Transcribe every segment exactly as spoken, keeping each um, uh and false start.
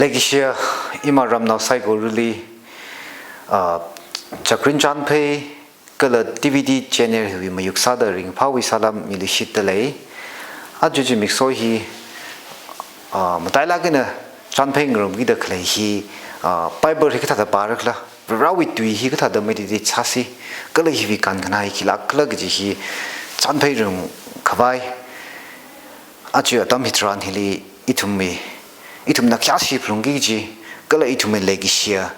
Leikashiya ima ramnao saikorali, ah, Zakrin Chanphei kala T V D channel hiwui mayuk sāda ringphāwui salam miluishitda lei. Aja zimiksho hi, ah, matailāk eina Chanphei ngarumkida khalei hi, ah, Bible hi kathāda pārakhala, Varewui tui hi kathāda meditate sāsi, kala hiwui kankhanā hi khilākhala kaji hi Chanphei ringkhavai. Aja atam hitharan hili ithumwui, ithumna khayāshi phalungki kaji, kala ithumwui leikashiya,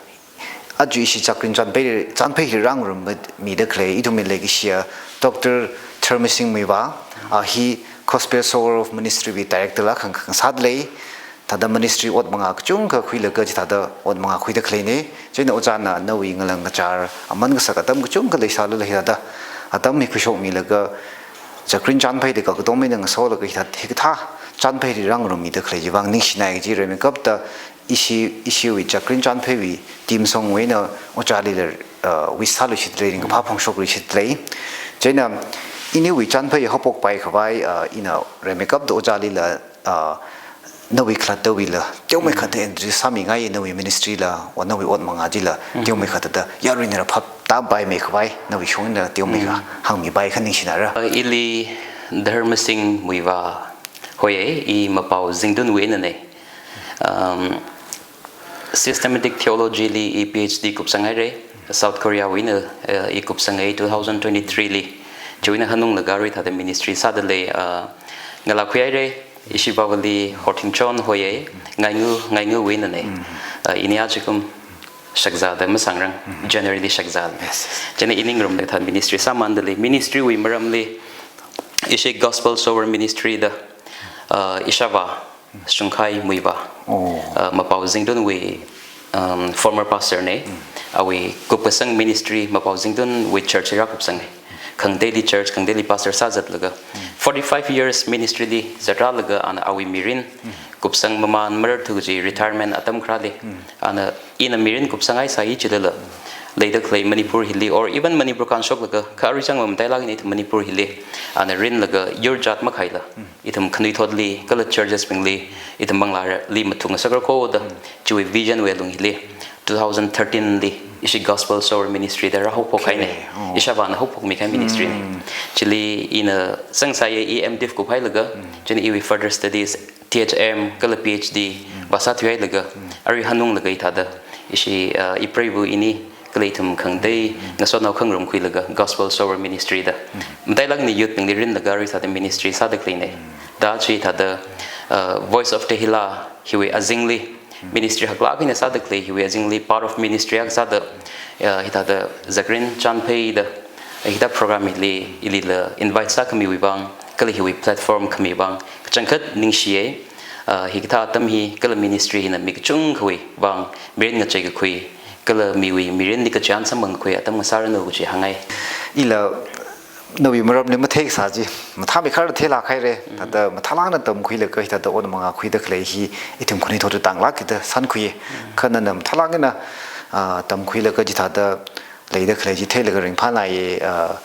aja ishi Zakrin Chanphei, Chanphei hi rāngarummida khalei ithumwui leikashiya Doctor Dharmasing Muivah, a hi Gospel Sower of Ministry wui director la khang, khang sāda lei. Thāda ministry ot mangā kachungkha khuilaga chithāda ot mangā khuida khaleina. Chieina ojāna nawui ngalang kachar aman kasak atam kachungkha leisālala hithāda atam hi khuishokmilaga Zakrin Chanphei da kakatom eina ngasolaga hithā, hikathā Chanphei hi rāngarummida khalei chiwui vang ningshinai kaji rimeikapta ishi, ishiwui Zakrin Chanpheiwui team songwui eina ojālila, uh, wish sāluishitda lei, ringkaphā phongshokluishitda lei. Chieina iniwui Chanphei haophokpai khavai, uh, ina rimeikapta ojālila, ah, nawui khalattawuila teomeikha thāda introduce sāmingai, nawui ministry la, or nawui ot mangā chila teomeikha thāda yaruina rāphap tāpaimei khavai, nawui shongna teomeikha hāngmipai kha ningshinara. Uh, ili Dharmasing Muivah hoiya, i Mapao Zingtunwui einana. Um, Systematic Theology li i P H D kupsanghaira, South Korea wui eina, uh, i kupsanghai two thousand twenty-three li. Chiwui eina hanunglaga arui thāda ministry sāda lei, uh, ngalā khuihaira, ishi Bhavali Horthingchon hoiya, Ngaingu, Ngainguwui einana. Uh, ini ajakum shakzāda masangrang, January li shakzā. Yes, yes. Chieina i ngarumda thāda ministry sāmanda lei, ministry wui maramli ishi Gospel Sower Ministry da, uh, ishāvā Shungkhai Muivah, uh, Mapao Zingtunwui, um, former pastor na, awui kupkasang ministry Mapao Zingtunwui church rākupsanga. Khangateili church, khangateili pastor sāzatlaga, forty-five years ministry li zatrālaga ana awui mirin kupsang mamān mararthu kaji retirement atam kharāli, ana ina mirin kupsanghai sāi chilala, leida khalei Manipur hili, or even Manipur kānshoklaga, kha arui chang matailāk eina ithum Manipur hili, ana rinlaga yur jat makhaila, ithum khanuithotli, kala churches bingli, ithum manglāli mathung sākarakhoda, chiwui vision wui alung hili, two thousand thirteen li, ishi Gospel Sower Ministry da rāhaophokhaina. Okay. Oh. Ishāvāna haophokmikahai ministry na. Chili ina zangsāya, i M.Div kuphailaga, chieina iwui further studies, T H M, kala P H D, vāsāthuihailaga, arui hanunglaga i thāda, ishi, uh, i preiva ini, kala ithum khangatei, ngasotnao khangarum khuilaga, Gospel Sower Ministry da. Matailāk eina youth bingli rinlaga arui thāda ministry sāda khaleina. Da chi thāda, uh, Voice of Tehillah hiwui azingli, ministry haklāk eina sāda khalei hiwui azingli, part of ministry akha sāda, uh, hithāda Zakrin Chanphei da, hithāda program hili, ilila invite sākhamiwui vang, kala hiwui platform khami vang, kachangkhat ningshiya, uh, hikathā atam hi, kala ministry hina mi kachungkhawui vang, mirin ngacheikakhui, kala miwui mirinli kachihān samphangkakhui atam ngasāranu kaji hāngngai. Ila nawui maramli matheikasā chi, mathāmeikharda theilāk haira, thāda mathālāk eina tamkhuilaga hithāda ot mangā khuida khalei hi, ithum khanuithot tānglāk kida sānkhui. Kha nana mathālāk eina, ah, tamkhuilaga chithāda leida khalei chi theilaga ringphānai, ah,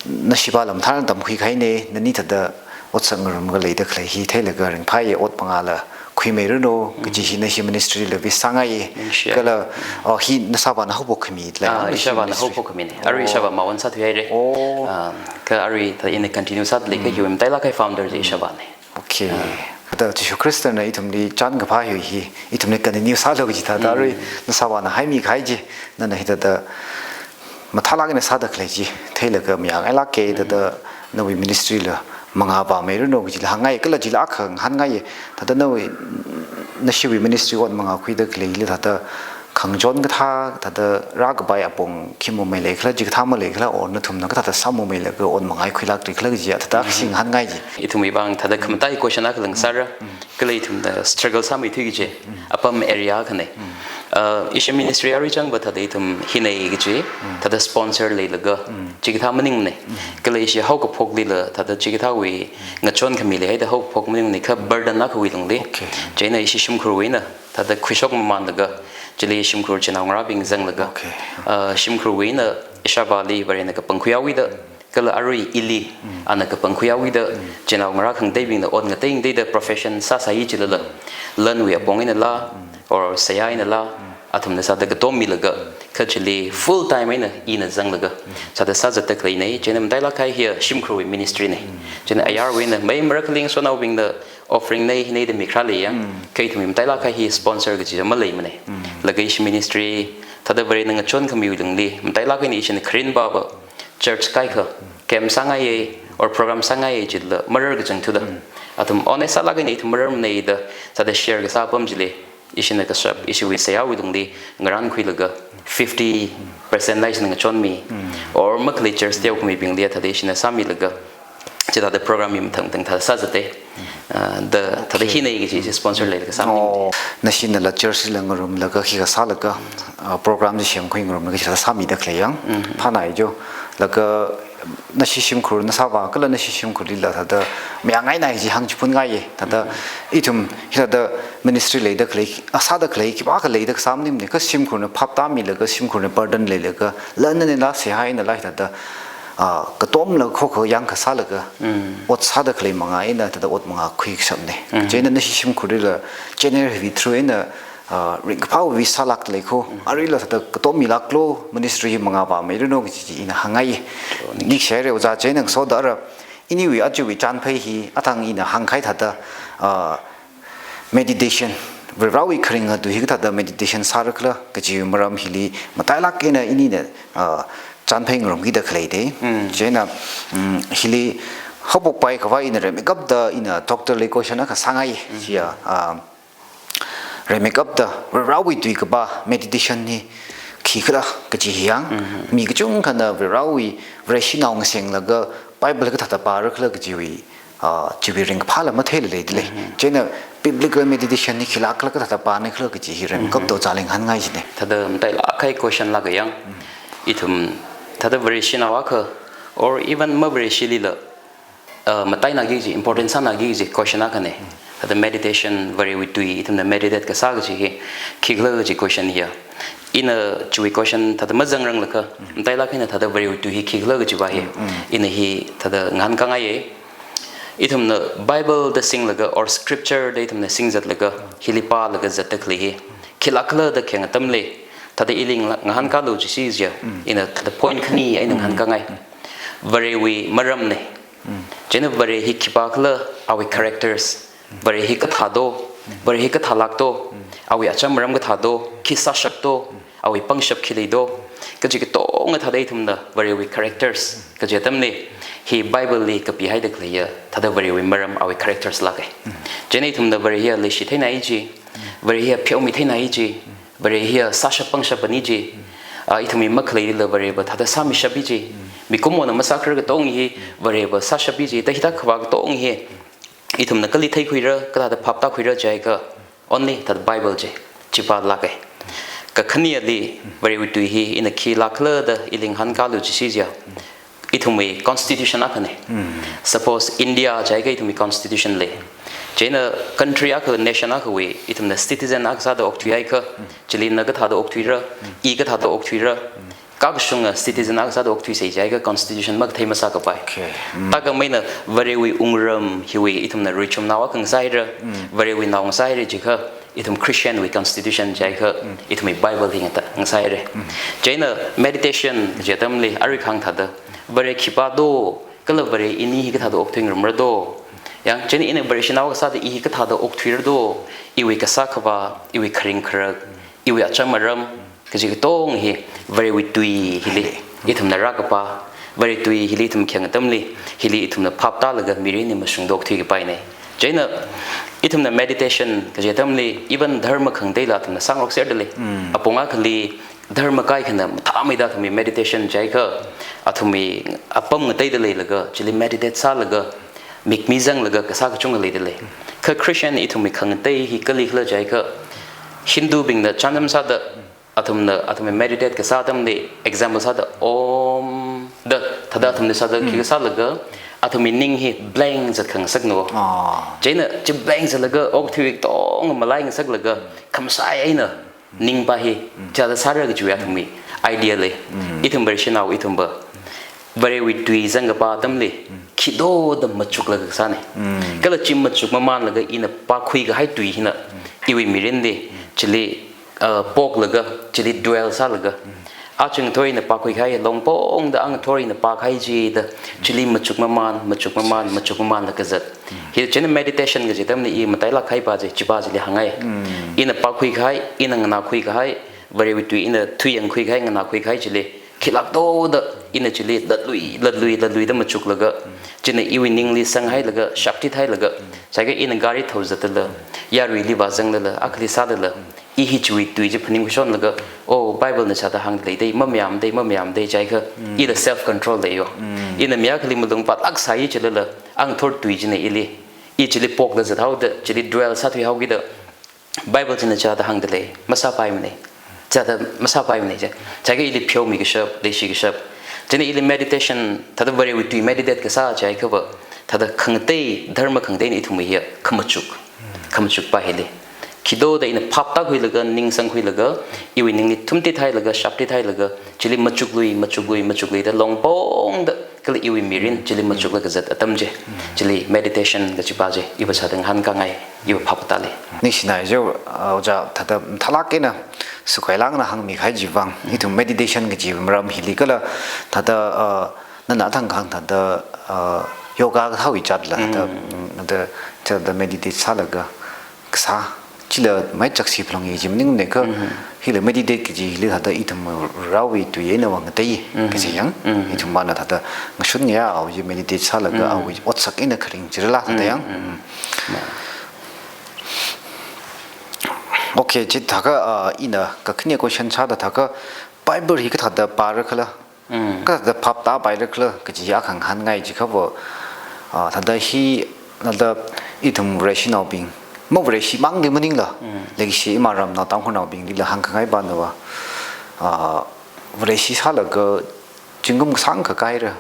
nashivāla mathālāk eina tamkhuikahaina, nani thāda otsak ngarumlaga leida khalei hi theilaga ringphāya, ot mangāla khuimeiranu, kaji hi nashi ministry la wish sāngai. Ningshiya. Kala, oh, hi nashāvāna haophokkhami lei, ah, nashi ishāvāna ministry haophokkhami na. Arui ishāvā mawon sāthuihaira. Oh. Ah, kha arui thāda ina continue sāda lei, kha hiwui matailākhai founder chi ishāvāna. Okay. Ah. Thāda Jishu Khristana ithumli chānkaphā hiwui hi, ithumli continue sālu kaji thāda arui nashāvāna haimikahai chi, nana hithāda mathālāk eina sāda khalei chi theilaga mayāngailāka, thāda nawui ministry la mangā vāmeiranu kajila hāngngai, kala chila akha ngahānngai, thāda nawui, nashiwui ministry ot mangā khuida khaleili thāda khangachon kathā, thāda rākapai apong khi mamei leikhala, chikathā maleikhala, or nathumna kathāda sāmameilaga ot mangā khuilākri khala kaji thāda akha singhangngai chi. Ithumwui vang thāda khamatai question akha lāngsāra. Kala ithumna struggle sāmeithui kaji, apam area akhana. Uh, ishi ministry arui changva thāda ithum hina kaji, thāda sponsor leilaga, chikathā maningmana. Kala ishi haokaphoklila, thāda chikathāwui ngachon khami leihaida haokaphok maningmana, kha burden akhawui lungli. Okay. Chieina ishi shimkhurwui eina, thāda khuishok mamānlaga, chili shimkhur chinaongarābing zanglaga. Okay. Uh, shimkhurwui eina, ishāvāli Varena kapangkhuihaowida, kala arui ili, ana kapangkhui awida, chinaongarā khangateibingna ot ngatei ngateida profession sāsai chilala, lanwui apong einala, or seihā einala, athumna sāda katom milaga, kha chili full time eina ina zanglaga, sāda sāzatda khaleina, chieina matailāk kahai hiya shimkhurwui ministry na. Chieina ayarwui eina mei marakling sonaobingna offering nei nei da mikharā leiya. Kha ithumwui matailāk kahai hi sponsor kaji maleimana. Laga ishi ministry, thāda Varena ngachon khamiwui lungli, matailāk eina ishina kharin baba, church kaikha, camp sāngaiya, or program sāngaiya chila, marar kachangthuda. Athum honest sālāk eina ithum mararmana da, sāda share kasā apam chili, ishina kashap, ishiwui seihāwui lungli, ngarānkhuilaga, fifty percent la ishina ngachonmi, or makhalei church teokhamibingli, thāda ishina sāmilaga, chithāda program hi mathang mathang thāda sāzata. Ah, da, thāda hina kaji chi sponsor leilaga sāmi. Oh, nashinala church la ngarumlaga, khikha sālaga, ah, program chi semkhui ngarumlaga, chithāda sāmida khalei yang. Phānai jo, laga nashi shimkhurna sāva, kala nashi shimkhurlila thāda, mayāngaina kaji hāngchiphunngai, thāda, ithum, hithāda ministry leida khalei, ah, sāda khalei, khipākha leida kasā maningmana, kha shimkhurna phaptāmilaga, shimkhurna burden leilaga, lanna einala, seihā einala, thāda, ah, katomla khokha yangkha sālaga, ot sāda khalei manga eina, thāda ot manga khuikashapna. Chieina nashi shimkhurlila, channel hiwui through eina, ah, ringkaphāwui sālākda lei kho, aruila thāda katom milāklo, ministry hi mangavāmeiranu kaji chi ina hāngngai. Ningshihaira ojā, chieina ngasoda ara, iniwui ajawui chānphei hi, athang ina hāngkahai thāda, ah, meditation, Varewui kharinga tui hi kathāda meditation sārakhala kaji maram hili matailāk eina inina, ah, chānphei ngarumkida khalei da. Chieina, mm, hili haophokpai khavai ina rimeikapda ina doctor li question akha sāngai, chiya, ah, rimeikapda Varewui tui kapā meditation hi khikhala kaji hi yang, mi kachungkhana Varewui, Vareshinao ngasenglaga Bible kathāda pārakhala kajiwui, ah, chiwui ringkaphāla matheila leidalei. Chieina biblical meditation hi khilākhala kathāda pānikhala kaji hi rimeikapda ojāli ngahānngai jina. Thāda matailāk kahai question lāka yang. Ithum thāda Vareshinao akha, or even mavareshilila, ah, matainaki kaji, important sānaki kaji question akhana. Thāda meditation, Varewui tui, ithumna meditate kasā kaji hi, khikhala kaji question hiya. Ina chiwui question thāda mazangranglakha, matailāk eina thāda Varewui tui hi khikhala kajiva hi, ina hi thāda ngahānkāngaiya. Ithumna Bible da singlaga or scripture da ithumna singzatlaga, hili pālaga zatda khalei hi khilākhala da khayang atamli, thāda ili ngahānkālu jisi jiya, ina thāda point khani eina ngahānkāngai. Varewui maramna. Chieina Vare hi khipākhala awui characters, Vare hi kathādo, Vare hi kathālākdo, awui acham aram kathādo, khi sāshapdo, awui pangshap khi leido, kaji katonga thāda ithumna Varewui characters kaji atamli, hi Bible li kapihaida khaleiya, thāda Varewui maram awui characters lāka. Chieina ithumna Vare hiya leishi theinai ji, Vare hiya pheomi theinai ji, Vare hiya sāshap pangshapna ji, ah, ithumwui makhaleilila Vareva thāda sāmishap ji, mikumona masākharar katonga hi Vareva sāshap ji, da hithākhavā katonga hi, ithumna kali theikhuira, kathāda phaptākhuira jiakha, only thāda Bible ji, chi pālāka. Kakhaneli, Varewui tui hi ina khilākhala da ili ngahānkālu jisi jiya, ithumwui constitution akhana. Suppose India jiakha ithumwui constitution lei. Chieina country akha, nation akhawui, ithumna citizen akha sāda okthuiakha, chili na kathāda okthuira, i kathāda okthuira, kakashunga citizen akha sāda okthuisa jiakha constitution makathei masākapai. Okay. Tākhameina Varewui wungram hiwui ithumna ruichumnao akha ngasāhaira, Varewui nao ngasāhaira jiakha, ithum Christian wui constitution jiakha, ithumwui Bible hi ngata ngasāhaira. Chieina meditation kaji atamli arui kahāng thāda, Vare khipādo, kala Vare ini hi kathāda okthui ngarumrado. Yang, chieina ina Vareshinao akha sāda i hi kathāda okthuirado, iwui kasā khavā, iwui kharing kharak, iwui acham aram, kaji katonga hi Varewui tui hili ithumna rākapā, Vare tui hili ithum khayang atamli, hili ithumna phaptālaga mirinli mashungda okthuikapaina. Chieina ithumna meditation kaji atamli, even dharma khangateila ithumna sāngarokserda lei. Apong akhali dharma kaikhana mathāmeida athumwui meditation jiakha, athumwui apam ngateida leilaga, chili meditate sālaga, mikmi zanglaga kasā kachungkha leida lei. Kha Christian ithumwui khangatei hi kalikhala jiakha, Hindu bingna chānjam sāda, athumna, athumwui meditate kasā atamli, example sāda, Om da, thāda athumna sāda, khi kasālaga, athumwui ning hi blank zatkhangasakna. Ah. Chieina chi blank zatlaga, okathui katonga malai ngasaklaga, khamasai eina, ningpa hi, chāda sāra kajiwui athumwui idea lei. Ithum Vareshinao ithumva, Varewui tui zangkapā atamli, khitoda machuklaga kasāna. Kala chi machuk mamanlaga ina pākhui kahai tui hina, iwui mirinli, chili, uh, poklaga, chili dwell sālaga. Aja ngathor ina pākhui kahai, longpongda a ngathor ina pākahai chida, chili machuk maman, machuk maman, machuk mamanlaga zat. Hi china meditation kaji atamli i matailāk kahai pa chi, chi pa chili hāngngai. Ina pākhui kahai, ina nganākhui kahai, Varewui tui ina thuiyangkhui kahai, nganākhui kahai chili, khilāk toda ina chili latlui, latlui, latluida machuklaga, china iwui ningli sanghailaga, shaptit hailaga, sākha ina gari thao zatlala, yaruili vāzanglala, akhali sālala, i hi chiwui tui chi phaningkhuishonlaga, oh, Bible na chithāda hāngdalei dei, mamayāmdei, mamayāmdei, jiakha, ila self control leiyo. Ina mi akhali malung vātlāk sāi chilala, a ngathor tui china ili, i chili pokda zathaoda, chili dwell sāthuihaokida, Bible china chithāda hāngdalei, masāpaimana. Chithāda masāpaimana chi. Jiakha ili pheomi kashap, leishi kashap. China ili meditation, thāda Varewui tui meditate kasā jiakhava, thāda khangatei, dharma khangateina ithumwui hiya, khamachuk. Khamachuk pa hili. Khitoda ina phap tākhuilaga, ning sangkhuilaga, iwui ningli thumtit hailaga, shaptit hailaga, chili machuklui, machuklui, machukluida longpongda, kala iwui mirin, chili machuklaga zat atam chi. Chili meditation kaji pa chi, iva sāda ngahānkāngai, iva phap tālei. Ningshinai jo, uh, ojā, thāda mathālāk eina, sukailāngna hāngmi kahai chiwui vang, ithum meditation kaji maram hili kala, thāda, uh, nana thang kahāng thāda, uh, yoga kathāwui zatla, thāda, mm, thāda, thāda meditate sālaga, kasā, chila mai chaksi phalungi chi maningmana kha, hila meditate kaji hili thāda ithum Varewui tui eina vāngatei, kaji yang, ithum vāna thāda ngashun ngayā awui meditate sālaga awui otsak eina kharing chila thāda yang. Okay, chithākha, ah, ina kakhane question sāda thākha Bible hi kathāda pārakhala, Mm. Kathāda phap tāpailakhala, kaji akha ngahānngai jiakhava, ah, thāda hi, thāda ithum Vareshinaobing, ma Vareshi mangli maningla, Mm. leikashi ima ramnao Tangkhulnaobinglila hāngkhangai panava, ah, Vareshi sālaga zingkum kasāngkha kaira,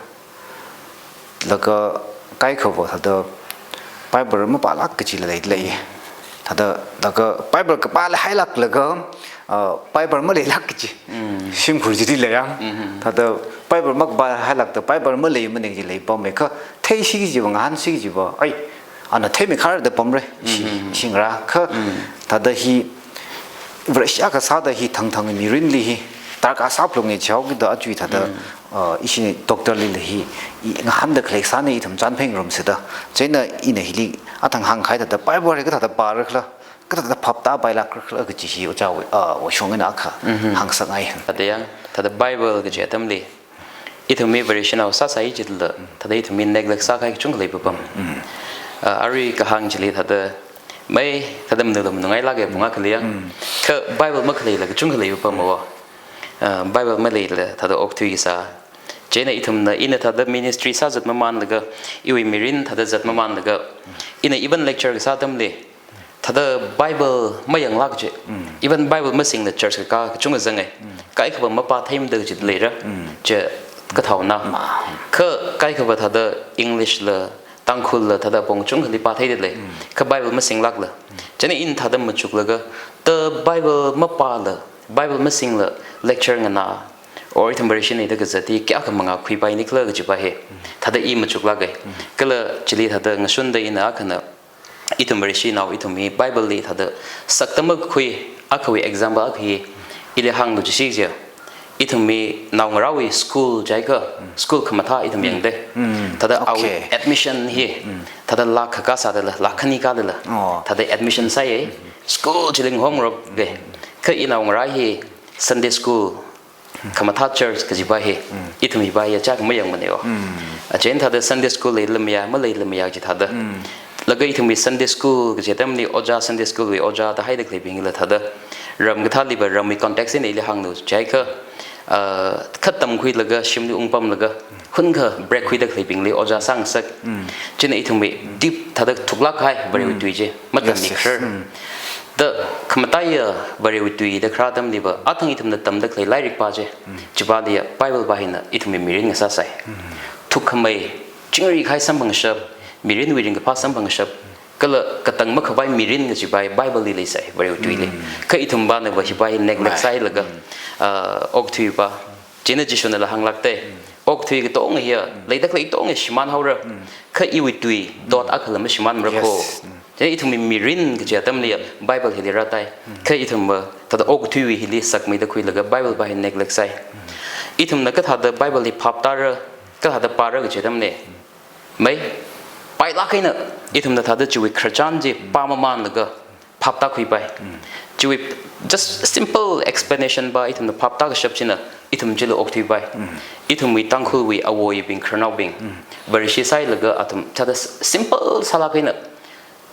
laga kaikhava thāda Bible mapālāk kajila leilei. Thāda, laga Bible kapāla hailāklaga, ah, Bible maleilāk kaji. Mm. Shimkhur chili lei yang. Mm-hmm. Thāda Bible makapā hailākta Bible maleimanei kaji leipamma kha, theisi kajiva, ngahānsi kajiva, ai, ana theimeikhar da pamra, ishi, Mm-hmm. ishi ngarā kha, Mm. thāda hi, Vareshi akha sāda hi thangthang mirinli hi, darkar sāphalunga jihaokida achui thāda, Mm. ah, ishi doctor lila hi, i ngahānda khalei sāna ithum chānphai ngarumsida. Chieina ina hili athang hāngkahai thāda Bible hi kathāda pārakhala, kathāda phap tāpailakhala kaji hi ojā, ah, Vashong eina akha Mhm. hāngsakngai. Thāda yang, thāda Bible kaji atamli, ithum mi Vareshinao sāsai chila, thāda ithum mi neglect sākahai kachungkha leipapam. Mm. Ah, arui kahāng chili thāda, mai thāda manula manungailāka pung akhali yang. Mm. Kha Bible makhaleila kachungkha leipapam mava. Ah, Bible maleila thāda okthui sā. Chieina ithumna, ina thāda ministry sāzat mamanlaga, iwui mirin thāda zat mamanlaga, ina even lecture kasā atamli, thāda Bible mayanglāk chi. Mm. Even Bible masingla church kakā kachungkha zangai. Mm. Kaikhava mapātheimada chi leira. Mm. Chi kathaona. Mm. Kha kaikhava thāda English la, Tangkhul la, thāda apong kachungkhali pātheida lei. Mm. Kha Bible masinglākla. Mm. Chieina ina thāda machuklaga, thāda Bible mapāla, Bible masingla, lecture nganā, or ithum Vareshi eina da kazat hi kayākha mangā khuipaini khala kaji pa hi. Mm. Thāda i machuklāka. Mm. Kala chili thāda ngashunda ina akhana, ithum Vareshinao, ithum mi Bible li thāda sakta makakhui, akhawui example akha hi, ili hānglu jishi jiakha, ithum mi naongarāwui school jiakha, school khamathā ithum Mm. yangda. Mm. Thāda awui Okay. admission hi, Mm. thāda lakh kha sādala, lakh khani kādala. Oh. Thāda admission sāya, Mm. school chili ngahomngaroka. Kha i naongarā hi Sunday school, khamathā church kaji pa hi, Mm. ithum hi pa hi achāk mayangmaneo. Mm. Achieina thāda Sunday school leila mayā, maleila mayā chi thāda. Mm. Laga ithumwui Sunday school kaji atamli ojā, Sunday school wui ojā da haida khaleibingla thāda. Ram kathāliva ramwui context eina ili hānglu jiakha, ah, kha tamkhuilaga, shimli ungpamlaga, hunkha break khuida khaleibingli ojā sāngasak. Mm. Chieina ithumwui deep thāda thuklāk kahai Varewui Mm. tui chi, matammi Yes, yes. kharar. Mm. Thāda khamataiya Varewui tui da kharā atamliva, athang ithumna tamda khalei lairik pa chi, Mm. chi paliya Bible pa hina ithumwui mirin ngasāsai. Mm. Thukkhamei, chingri kahai samphangshap, mirinwui ringkaphā samphangshap, kala katang makhavai mirin kaji pa hi Bible li leisai, Varewui tuili. Mm. Kha ithum panava hi pa hi neglect Right. sāhailaga, Mm. ah, okthui pa. Chieina Jishunala hānglākta. Mm. Okathui katonga hiya, leida khalei katonga shimān haora. Kha iwui tui, dot akhala mashimānmara ko. Yes. Chieina ithumwui mirin kaji atamli Bible hili rātai. Kha ithumva thāda okathuiwui hili sakmeida khuilaga Bible pa hi neglect sāi. Ithumna kathāda Bible hi phap tāra, kathāda pāra kaji atamli, mai, pailāk eina ithumna thāda chiwui khararchan chi pāmamānlaga phap tākhuipai. Chiwui just simple explanation pa ithumna phap tākashap china ithum chili okthuipai. Ithumwui Tangkhulwui awoibing, khararnaobing, Vareshi sāhailaga athum thāda s-, simple sālāk eina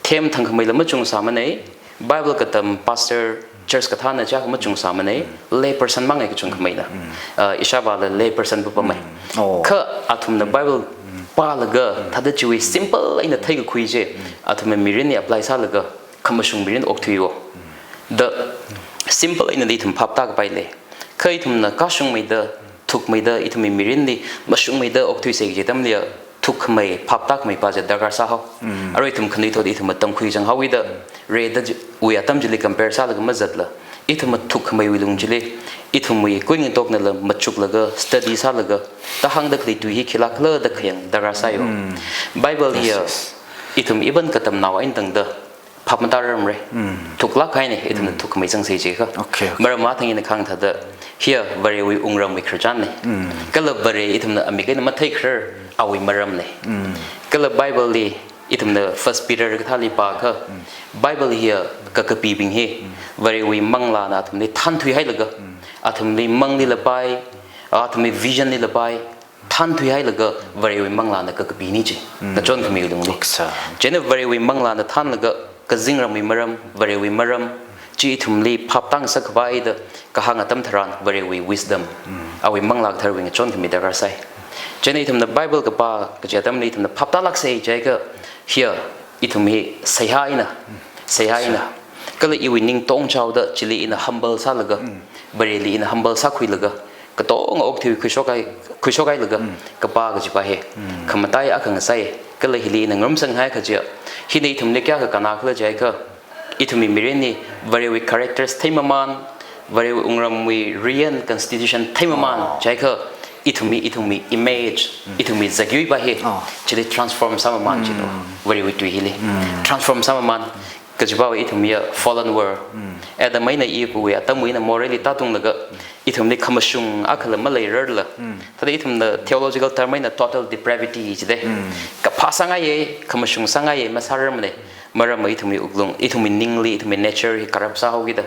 them thangkhameila machungsāmanei, Bible katam pastor, church kathāna chiyākha machungsāmanei, lay person māngai kachungkhameina. Ah, ishāvāla lay person pa pamei. Oh. Kha athumna Bible pālaga thāda chiwui simple eina theikakhui chi athumwui mirinli apply sālaga khamashung mirin okthuiwo. Da simple einali ithum phap tākapai lei. Kha ithumna kashungmeida, thukmeida, ithumwui mirinli mashungmeida okthuisei kaji atamli thukkhamei, phap tākhamei pa chi darkar sāhao. Arui ithum khanuithot ithumva tamkhui zanghaowuida, reda ji-, wui atam chili compare sālaga mazatla, ithumva thukkhameiwui lung chili ithumwui kuingatoknala machuklaga, study sālaga, tāhāngda khalei tui hi khilākhala da khayang darkar sāyo. Bible hiya, yes, ithum even katamnao eina tangda phap matārarmara. Thuklāk kahaina, ithumna thukkhamei zangsei jiakha. Okay, okay. Maram athang ina kahāng thāda, hiya Varewui wungramwui khararchanna. Kala Vare ithumna amik eina matheikharar awui maramna. Kala Bible li ithumna First Peter kathāli pākha, Bible hiya kakapibing hi Varewui manglāna athumli thānthuihailaga, athumli manglila pāi, athumli vision lila pāi, thānthuihailaga Varewui manglāna kakapina chi. Ngachonkhamiwui lungli. Aksa. Chieina Varewui manglāna thānlaga kazingramwui maram, Varewui maram, chi ithumli phap tāngasak khavai da kahāng atam tharan Varewui wisdom, awui Manglā Katharawui ngachonkhami darkar sāi. Chieina ithumna Bible kapā kaji atamli ithumna phap tālāksei jiakha, hiya ithum hi seihā eina, seihā eina, kala iwui ning tongchaoda chili ina humble sālaga, Vareli ina humble sākhuilaga, katonga okathui khuishokkai, khuishokkailaga kapā kaji pa hi khamatai akha ngasāi. Kala hili ina ngarumsanghai kajiya, hina ithumli kayākha kannakhala jiakha, ithumwui mirinli Varewui characters theimamān, Varewui wungramwui riyan constitution theimamān jiakha, ithumwui, ithumwui image, ithumwui zakyui pa hi chili transform sāmamān chilo. Varewui tui hili transform sāmamān. Kajipa ithum hiya fallen world. Adam eina Eve wui atamwui eina morally tātunglaga, ithumli khamashung akhala maleirarla, thāda ithumna theological term eina total depravity jidei. Kaphā sāngaiya, khamashung sāngaiya masārarmanei. Maramva ithumwui wuklung, ithumwui ningli, ithumwui nature hi corrupt sāhaokida.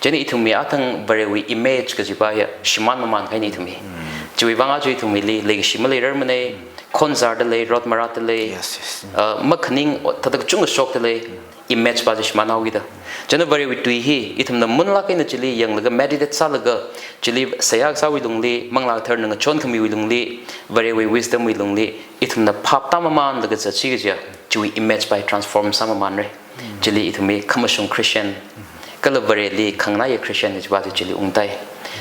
Chieina ithumwui athang Varewui image kajipa hiya shimānmamān kahaina ithumwui. Chiwui vang aja ithumwuili leikashi maleirarmanei, khonzarda lei, rot marātda lei, yes, yes, ah, makhaning thāda kachungkha shokda lei, image pa chi shimānhaokida. Chieina Varewui tui hi ithumna munlāk eina chili yanglaga, meditate sālaga, chili seihā kasāwui lungli, Manglā Katharana ngachonkhamiwui lungli, Varewui wisdom wui lungli, ithumna phap tāmamānlaga zatsi kajiya, chiwui image pa hi transform sāmamānra. Chili ithumwui khamashung Christian, kala Vareli khanganāya Christian kajipa chi chili ungtai.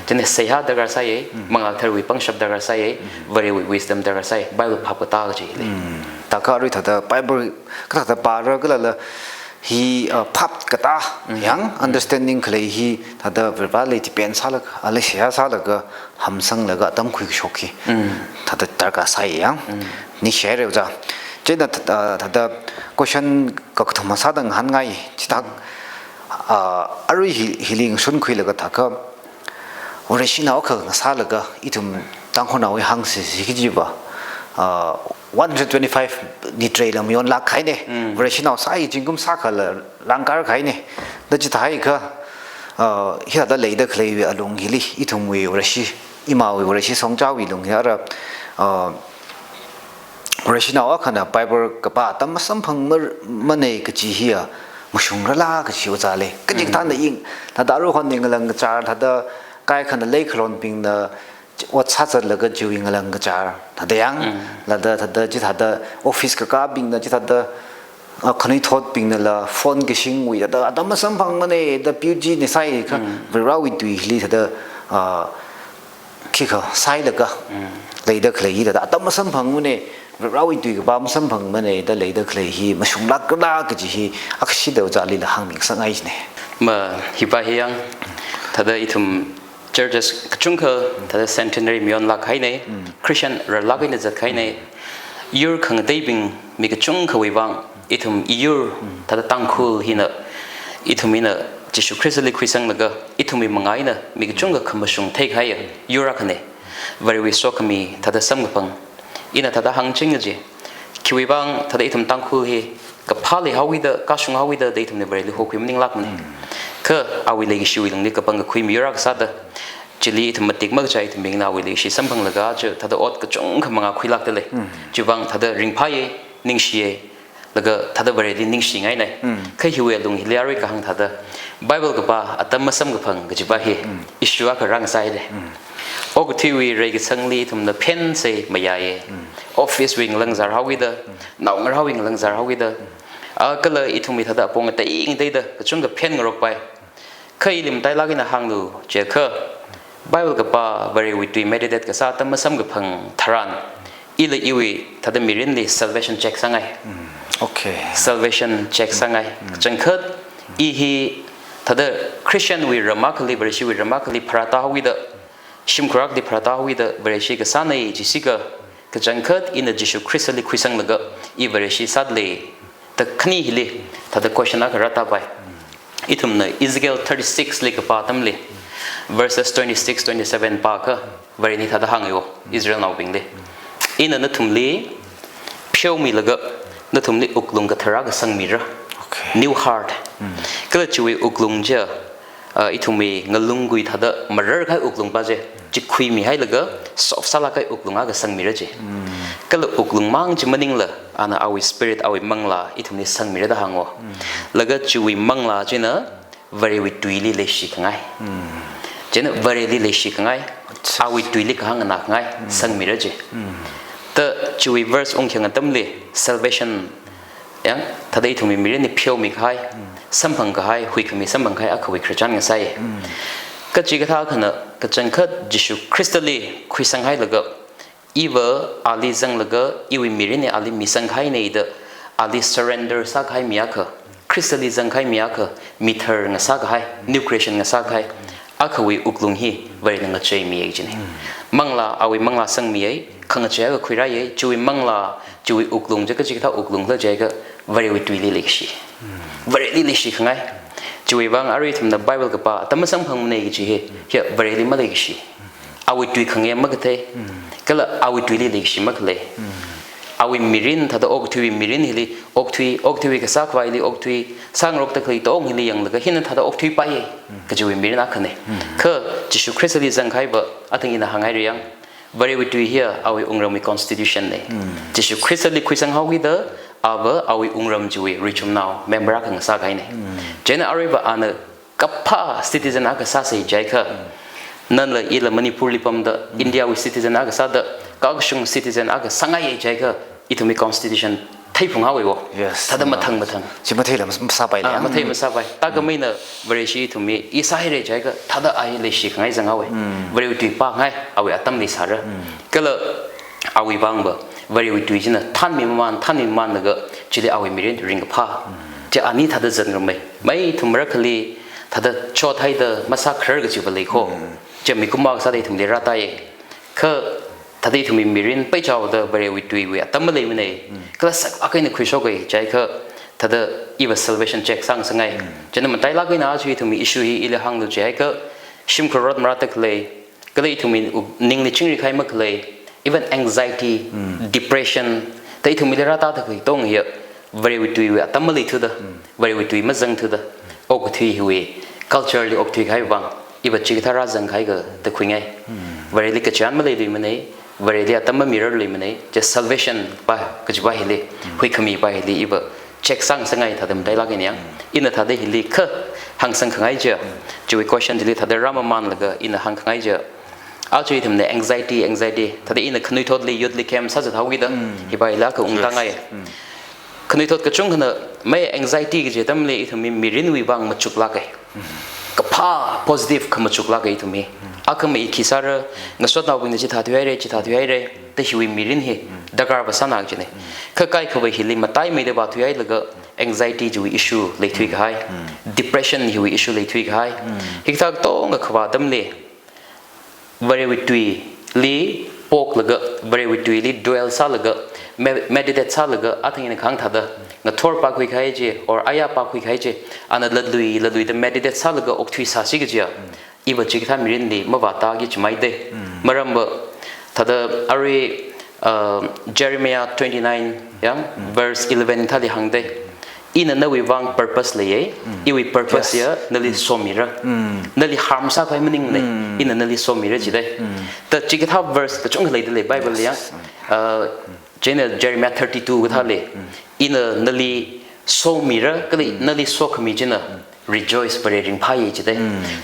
Chieina seihā darkar sāya, Manglā Katharawui pangshap darkar sāya, Varewui wisdom darkar sāya, Bible phap katā kaji hili. Thākha arui thāda Bible kathāda pāra kalala hi, ah, phap katā, yang understanding khalei hi thāda Vareli depend sālaga, ali seihā sālaga, hamsanglaga atam khuikashok hi thāda darkar sāi yang. Ningshihaira oja. Chieina thāda, ah, thāda question kakathuma sāda ngahānngai, chithā, ah, arui hi, hili ngashunkhuilaga thākha, Vareshinao akha ngasālaga, ithum Tangkhulnaowui hāngsi, si kajiva, ah, one hundred twenty-five ni treilam yonlāk kahaina. Vareshinao sāi zingkum sākhala langkar kahaina. Da chithāhaiakha, ah, hithāda leida khaleiwui alung hili, ithumwui Vareshi, imawui Vareshi shongzawui lung hi ara, ah, Vareshinao akhana Bible kapā atam masamphang mar-, manei kaji hiya mashungrala kaji ojale. Kaji kathāna ing, thāda aruihon ningalang kachar, thāda kaikhana leikhalonbingna ot sāzatlaga chiwui ngalang kachar, thāda yang, lada thāda chithāda office kakābingna chithāda, ah, khanuithotbingnala phone kashingwui thāda atam masamphang manei da P U G ni sāhaiakha, Varewui tui hili thāda, ah, khikha sāhailaga leida khalei hi thāda atam masamphang manei, Varewui tui kapā masamphang manei da leida khalei hi mashunglākla kaji hi akhashida ojalila hāngmingasakngai jine. Ma, hipa hi yang, thāda ithum churches kachungkha thāda centenary mayonlāk kahaina, Christian rarlāk eina zat kahaina, yur khangateibing mi kachungkhawui vang, ithum iyur thāda Tangkhul hina, ithum hina Jishu Khristali khuisanglaga, ithumwui manga eina mi kachungkha khamashung theikahaiya yur akhana. Varewui sokhami thāda samkaphang, ina thāda hāngching kaji, khiwui vang thāda ithum Tangkhul hi kaphā leihaowuida, kashunghaowuida da ithumna Vareli hokhui maninglākmana. Kha awui leikashiwui lungli kapangkakhui miyur akha sāda, chili ithum matik makachai ithumbingna awui leishi samphanglaga chi thāda ot kachungkha manga khuilākda lei. Chiwui vang thāda ringphāya, ningshiya, laga thāda Vareli ningshingaina. Kha hiwui alung hili arui kahāng thāda, Bible kapā atam masamkaphang kajiva hi issue akha rāngasāhaira. Okathuiwui reikasangli ithumna phen sai mayāya. Office wui ngalangzar haowuida, naongarāwui ngalangzar haowuida, a kala ithumwui thāda apong atei ngateida kachungkha phen ngarokpai. Kha ili matailāk eina hānglu jiakha, Bible kapā Varewui tui meditate kasā atam masamkaphang tharan, ila iwui thāda mirinli salvation check sāngai. Okay. Salvation check sāngai. Kachangkhat, i hi thāda Christian wui ram akhali, Vareshiwui ram akhali pharātāhaowuida, shimkhur akhali pharātāhaowuida, Vareshi kasāna jisi ka, kachangkhat ina Jishu Khristali khuisanglaga, i Vareshi sāda lei da khani hili thāda question akha rātāpai. Ithumna Ezekiel thirty-six li kapā atamli, verses twenty-six, twenty-seven pākha, Varena thāda hānga, Israelnaobingli, ina nathumli pheomilaga, nathumli wuklung kathara akha sangmira. Okay. New heart. Kala chiwui wuklung chi, ah, ithumwui ngalunggui thāda marar kahai wuklung pa chi, chi khuimihailaga soft sālāk kahai wuklung akha sangmira ji. Kala wuklung mang chi maningla, ana awui spirit, awui manglā ithumli sangmira da hānga. Laga chiwui manglā china Varewui tuili leishi khangai. China Vareli leishi khangai. Awui tuili kahāng nganā khangai sangmira ji. Da chiwui verse ungkhyang atamli salvation, yang, thāda ithumwui mirinli pheomi kahai, samphang kahai, huikhami samphang kahai akhawui khararchan ngasāya. Kachikathā akhana, kachangkhat Jishu Khristali khuisanghailaga, iva ali zanglaga, iwui mirinli ali misang kahaina da, ali surrender sākahai mi akha, Khristali zangkahai mi akha, mithar ngasā kahai, new creation ngasā kahai akhawui wuklung hi Varena ngacheimiya jina. Manglā, awui manglā sangmiya, khangachei akha khuirāya, chiwui manglā, chiwui wuklung chi kachikathā wuklungla jiakha, Varewui tuili leikashi. Vareli leishi khangai. Chiwui vang arui ithumna Bible kapā atam masamphangmana kaji hi, hi Vareli maleikashi. Awui tui khangayam makathei, kala awui tuili leikashi makhalei. Awui mirin thāda okathuiwui mirin hili, okathui, okathuiwui kasā khavāli, okathui sāngarokda khalei tong hili yanglaga hina thāda okathui paiya kajiwui mirin akhana. Kha Jishu Khristali zangkahaiva, athang ina hānghaira yang, Varewui tui hiya awui wungramwui constitution na. Jishu Khristali khuisanghaowuida, ava awui wungram chiwui richumnao member akha ngasā kahaina. China aruiva ana kaphā citizen akha sāsa jiakha, nala ila Manipurli pamda, Indiawui citizen akha sāda, kakashung citizen akha sāngaiya jiakha, ithumwui constitution theiphunghaowa. Yes. Thāda mathang mathang. Chi matheila mas-, masāpaila. Ah, mathei masāpai. Thākhameina Vareshi ithumwui i sāhaira jiakha, thāda a hi leishi khangai zanghaowa. Varewui tui pāngai, awui atamli sāra. Kala awui vangva, Varewui tui china thanmi maman, thanmi mamanlaga, chili awui mirin ringkaphā. Chi ani thāda zatngarumai. Mai ithum marakhali, thāda chothaida masākharar kajiva lei kho. Chi mikumo akha sāda ithumli rātāya. Kha thāda ithumwui mirin peichaoda Varewui tuiwui atam maleimana. Kala saklāk eina khuishoka jiakha, thāda iva salvation check sāngasangai. China matailāk eina aja ithumwui issue hi ili hānglu jiakha, shimkhur ot marāda khalei, kala ithumwui u-, ningli chingri kahai makhalei, even anxiety, depression, thāda ithumwuili rātāda khalei tong hiya, Varewui tuiwui atam maleithuda, Varewui tui mazangthuda, okathui hiwui culture li okthui kahai vang, iva chikathā rāzang kahai kha da khuingai. Vareli kachihān maleiluimana, Vareli atam mamirarluimana, chi salvation pa, kajiva hili, huikhami pa hili iva check sāngasangai thāda matailāk eina yang. Ina thāda hili kha hāngsang khangai chi, chiwui question chili thāda rāmamanlaga ina hāngkhangai chi, aja ithumna anxiety, anxiety, thāda ina khanuithotli youth li camp sāzathaowuida, hiva hila kha ungtāngai. Khanuithot kachungkhana mai anxiety kaji atamli ithumwui mirinwui vang machuklāka. Kaphā positive kha machuklāka ithumwui. Akhama i khi sāra, ngasotnaobingna chithā thuihaira, chithā thuihaira, da hiwui mirin hi darkar va sāna kajina. Kha kaikhava hili mataimeida vāthuihailaga anxiety chiwui issue leithui kahai, depression hiwui issue leithui kahai. Hikathā katonga khavā atamli, Varewui tuili poklaga, Varewui tuili dwell sālaga, me-, meditate sālaga, athang ina kahāng thāda, ngathor pākhui kahai chi, or aya pākhui kahai chi, ana latlui, latluida meditate sālaga okthui sāsi kajiya, iva chikathā mirinli mavātāki jimaide. Maramva, thāda arui, uh, Jeremiah twenty-nine, ya, verse eleven thāli hāngde. Ina nawui vang purpose leiye, iwui purpose Yes. ya nali somira. Nali harm sākhavai maningne, ina nali somira jide. Ta chikathā verse kachungkha leida lei Bible li ya. Yes. Uh, chieina Jeremiah thirty-two kathāli. Ina nali somira, kala nali sokhami china rejoice, Vare ringphāye jide.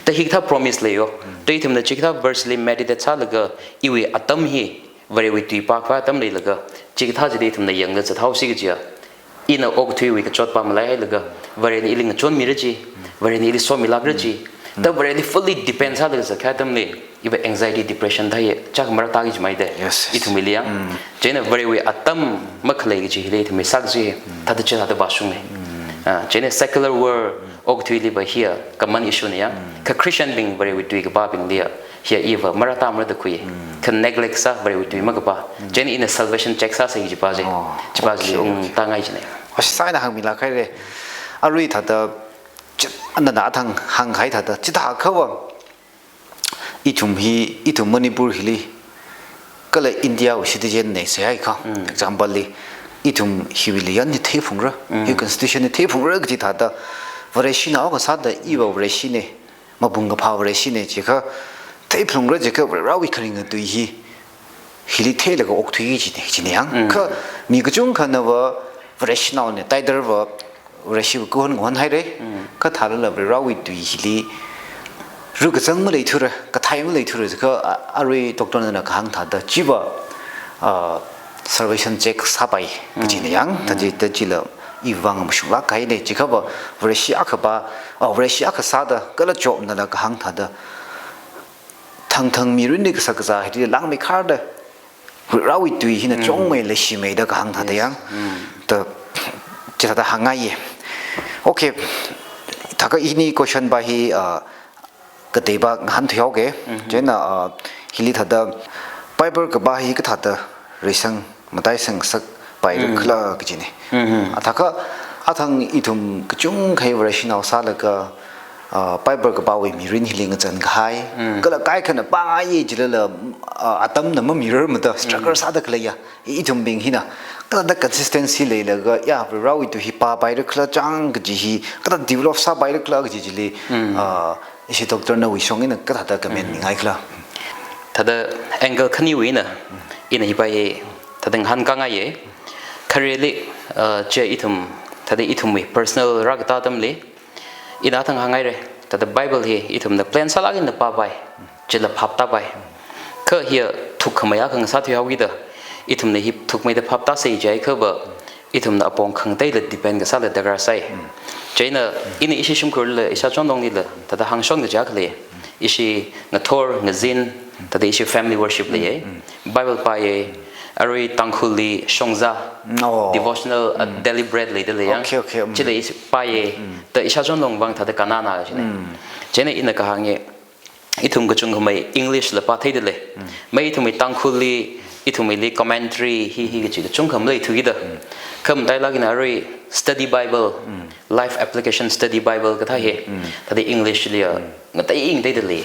Ta hikathā promise leiyo. Ta ithumna chikathā verse li meditate sālaga iwui atam hi Varewui tui pākhavai atam leilaga, chikathā chili ithumna yangda zathaosi kajiya. Ina okathuiwui kachot pāmalaihailaga, Varena ili ngachonmira ji, Varena ili somilākra ji. Ta Vareli fully depend sālaga zatkahai atamli, iva anxiety, depression thāye, chak maratāki jimaide. Yes, yes. Ithumwuili ya. Chieina Varewui atam makhalei kaji hili ithumwui sākaji, thāda chithāda vāshungne. Ah, chieina secular world, okathuiliva hiya common issue ne ya. Kha Christian bing, Varewui tui kapābingli ya, hiya iva maratāmara da khui. Kha neglect sā, Varewui tui makapā. Chieina ina salvation check sāsa kajipa chi. Oh, chipa chi okay, ung okay. Tāngai jine. Ashi sai ina hāngmilākhaire. Arui thāda, chit, nana athang hāngkahai thāda, chithākhava ithum hi, ithum Manipur hili, kala India wui citizen ne sāhaiakha, example li, ithum hiwuili yan hi theiphalungra, hi constitution hi theiphalungra kaji thāda, Vareshinao kasāda iva Vareshine, mapung kaphā Vareshine jiakha, theiphalungra jiakha Varewui kharinga tui hi, hili theilaga okthui jine, jine yang. Kha mi kachungkhanava Vareshinaone, title va Vareshiwui kahon kahonhaire. Kha thālala Varewui tui hili rukazang maleithura, kathai maleithura jiakha, a-, arui doctor nana kahāng thāda chiva, ah, salvation check sāpai, kajine yang, taji, tajila iwui vang mashunglāk kahaine, jiakhava Vareshi akha pā, ah, Vareshi akha sāda, kala Job nala kahāng thāda, thangthang mirinli kasā kazā hili langmeikharda, Varewui tui hina chungmei leishimeida kahāng thāda yang. Ta, chithāda hāngngaiye. Okay, thākha ini question pa hi, ah, kateipa ngahānthuihaoke. Chieina, ah, hili thāda Bible kapā hi kathāda reisang, mataisang ngasakpaira khala kajine. Ah, thākha athang ithum kachungkha Vareshinao sālaga, ah, Bible kapāwui mirin hili ngazan kahai. Kala kaikhana pāngaiye jilala, ah, atamna mamirarmada struggle sāda khaleiya. Ithumbing hina, kathāda consistency leilaga, ya, Varewui tui hi pāpaira khala chang kaji hi, kathāda develop sāpaira khala kaji chili, ah, ishi doctor nawui shong eina kathāda comment mingai khala. Thāda angle khaniwui eina, ina hipa hi, thāda ngahānkāngaiye, khareli, ah, chi ithum, thāda ithumwui personal rākatā atamli, ina athang hānghaire, thāda Bible hi ithumna plain sālāk eina pāpai, chila phap tāpai. Kha hiya thukkhamei akha ngasāthuihaokida, ithumna hi thukkhameida phap tāsei jiakhava, ithumna apong khangateila depend kasāla darkar sai. Chieina, ina ishi shimkhurla, ishāchonlonglila, thāda hāngshon kaja khalei, ishi ngathor, ngazin, thāda ishi family worship leiye. Bible pāye, arui Tangkhulli shongza, Oh. devotional, uh, daily bread leida lei yang. Okay, okay, mm. Chila ishi pāye, ta ishāchonlong vang thāda kannana kajine. Chieina ina kahānge, ithum kachungkhamei English la pātheida lei. Mai ithumwui Tangkhulli, ithumwuili commentary hi hi kaji kachungkha maleithukida. Kha matailāk eina arui study Bible, life application study Bible kathā hi, thāda English liya, ngatei ngateida lei.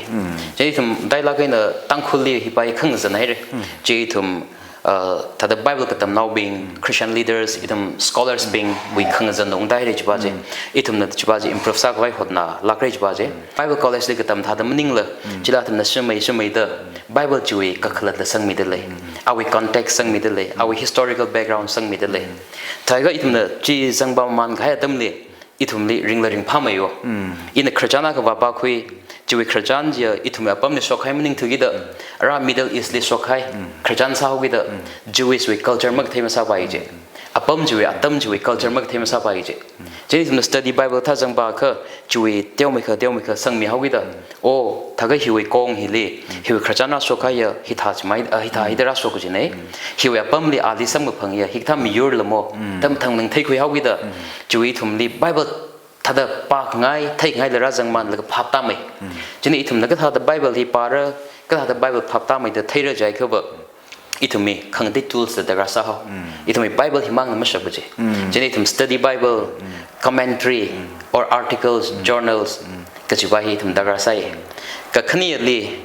Chieina ithum matailāk eina Tangkhulli hipa hi khangazan haire. Chi ithum, uh, thāda Bible katamnaobing, Christian leaders, ithum scholars bingwui khangazan ungda haire chipa chi. Ithumna chipa chi improve sākhavai hotnalākra chipa chi. Bible college li katam thāda maningla, chila ithumna shimei shimeida Bible chiwui kakhalatla sangmida lei. Awui context sangmida lei, awui historical background sangmida lei. Thākha ithumna chi zangpamamān kahai atamli, ithumli ringla ringphāmeiyo. Ina khararchan akha vāpākhui, chiwui khararchan chiya ithumwui apamli shokkahai maningthukida, ara Middle East li shokkahai khararchan sāhaokida, Jewish wui culture makathei masāpai chi. Apam chiwui, atam chiwui culture makathei masāpai chi. Chieina ithumna study Bible thā zangpakha, chiwui teomeikha, teomeikha sangmihaokida, oh, thākha hiwui kong hili, hiwui khararchan rāshokkahaiya, hithā chimai, ah, hithā hithā rāshok kajine. Hiwui apamli ali samkaphangya, hikathā miyurla mo, tam thang nang theikhuihaokida, chiwui ithumli Bible thāda pākhangai, theingaila rāzangmānlaga phap tāmei. Chieina ithumna kathāda Bible hi pāra, kathāda Bible phaptāmeida theira jiakha va, ithumwui khangatei tools da darkar sāhao. Ithumwui Bible himangna mashappa chi. Chieina ithum study Bible, commentary, or articles, journals, kajipa hi ithum darkar sāi. Kakhaneli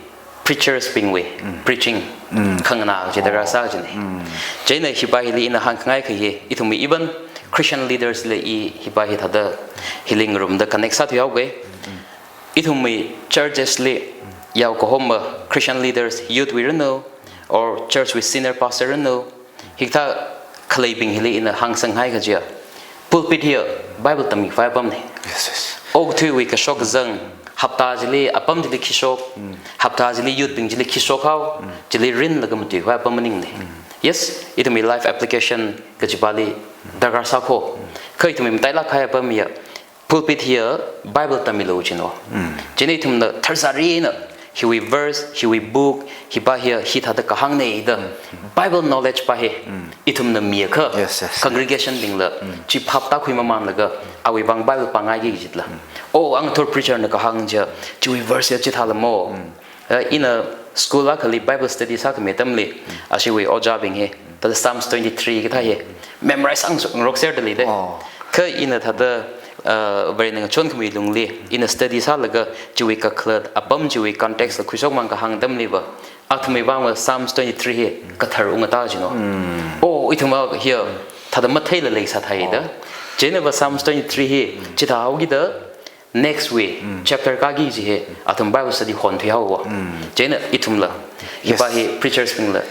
preachers bingwui preaching, khanganā chi darkar sā kajina. Chieina hipa hili ina hāngkhangai kha hi, ithumwui even Christian leaders li i hipa hi thāda hili ngarumda connect sāthuihaoga. Ithumwui churches li yaokahoma Christian leaders, youth wui ranu, or church wui senior pastor ranu, hikathā khaleibing hili ina hāngsanghai kajiya, pulpit hiya Bible tammi khavai apamna. Yes, yes. Okathuiwui kashok kazang, hapta chili, apam chili khi shok, hapta chili youth bing chili khi shokhao, chili rinlaga matui khavai apam maningna. Yes, ithumwui life application kajipali darkar sākho. Kha ithumwui matailāk kahai apam hiya, pulpit hiya Bible tammilu chino. Chieina ithumna tharzarina hiwui verse, hiwui book, hipa hiya hithāda kahāngna da Bible knowledge pa hi ithumna miakha, yes, yes, congregation bingla chi phaptākhui mamanlaga awui vang Bible pāngaiki kajila. Oh, angathor preacher na kahāng chiya, chiwui verse hiya chithāla mo. Eh, ina school akhali Bible study sākhami atamli, ashiwui ojābing hi thāda Psalms twenty-three kathā hi memorize sāngarokser da leida. Oh. Kha ina thāda, uh, Varena ngachonkhami lungli ina study sālaga chiwui kakhalat, apam chiwui context la khuishokmang kahāng atamli va, athumwui vang va Psalms twenty-three hi kathar ungatā chino. Oh, ithumva hiya thāda matheila leisāthai da. Chieina va Psalms twenty-three hi chithāhaokida, next week chapter kāki kaji hi athum Bible study honthuihaowa. Chieina ithumla, yes, hipa hi preachers bingla,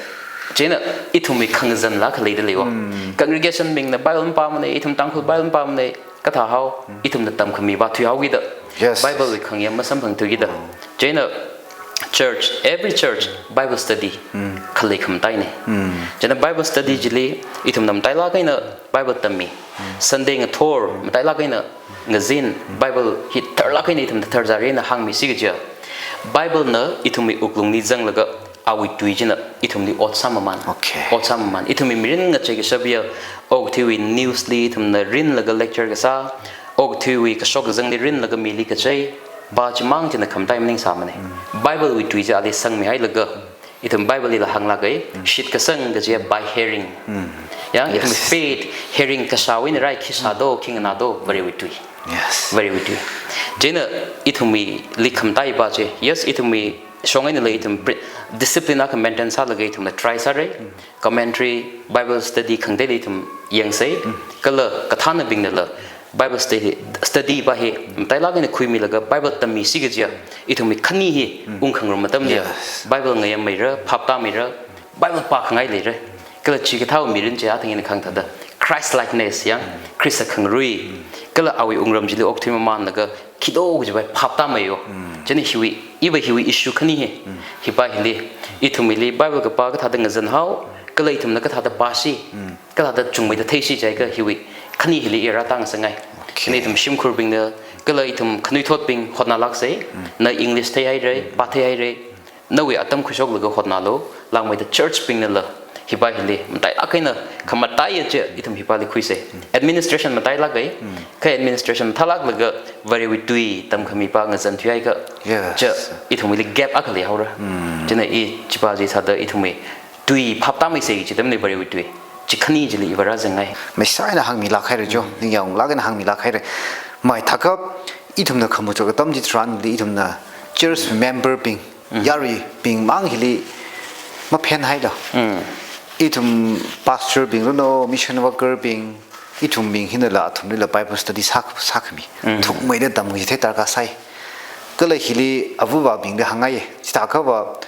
chieina ithumwui khangazanla khalei da leiwa. Congregation bingna Bible mapāmana, ithum Tangkhul Bible mapāmana, kathāhao, ithumna tamkhami vāthuihaokida, yes, Bible wui khangayam masamphangthuikida. Chieina church, every church Bible study khalei khamataina. Chieina Bible study chili ithumna matailāk eina Bible tammi. Sunday ngathor matailāk eina ngazin, Bible hi tharlāk eina ithumda tharzarina hāngmisi kajiya, Bible na ithumwui wuklungli zanglaga awui tui china ithumli ot sāmaman. Okay. Ot sāmaman. Ithumwui mirin ngachei kashap hiya, okathuiwui news li ithumna rinlaga lecture kasā, okathuiwui kashok kazangli rinlaga mili kachei, pa chimang china khamatai maningsāmana. Bible wui tui chi ali sangmihailaga, ithum Bible lila hānglāka, shitkasang kajiya by hearing. Ya, ithum, yes, faith, hearing kashāwui eina rai, khi shādo, khi nganādo, Varewui tui. Yes. Varewui tui. Chieina ithumwuili khamataipa chi, yes, ithumwui shong einala ithum pri-, discipline akha maintain sālaga ithumla try sāra. Commentary, Bible study khangateili ithum yangsa. Kala kathānabingnala Bible study, study pa hi matailāk eina khuimilaga Bible tammisi kajiya, ithumwui khani hi ungkhangarum atamli, yes, Bible ngayammeira, phaptāmeira, Bible pākhangai leira. Kala chikathāwui mirin chi athang ina kahāng thāda Christ likeness ya, Christ khangarui. Kala awui wungram chili okthui mamanlaga khi do kajipa phaptāmeiyo. Chieina hiwui, iva hiwui issue khani hi. Hipa hili, ithumwuili Bible kapā kathāda ngazanhao, kala ithumna kathāda pāsi, kathāda chungmeida theisi jiakha hiwui khani hili i rātāngasangai. Okay. Chieina ithum shimkhurbingna, kala ithum khanuithotbing hotnālāksa, na English theihaira, pātheihaira, nawui atam khuishoklaga hotnālu, langmeida church bingnala, hipa hili matailāk eina khamataiya chi ithum hipali khuisa. Administration matailāka, kha administration mathālāklaga Varewui tui tamkhamipa ngazanthuihaiakha, yes, chi ithumwuili gap akha leihaora. Chieina i chipa chi sāda ithumwui tui phaptāmeisa kaji atamli Varewui tui chi khani chili i vāra zangai. Maisā eina hāngmilāk haira jo, ningyānglāk eina hāngmilāk haira. Maithākha ithumna khamachot atam chitharanli ithumna church member bing, yaruibing mang hili maphenhaida. Ithum pastor bing ranu, mission worker bing, ithumbing hinala athumlila Bible study sā, sākhami. Thukmeida tamkhui thei darkar sai. Kala hili avāvabingli hāngngai, chithākhava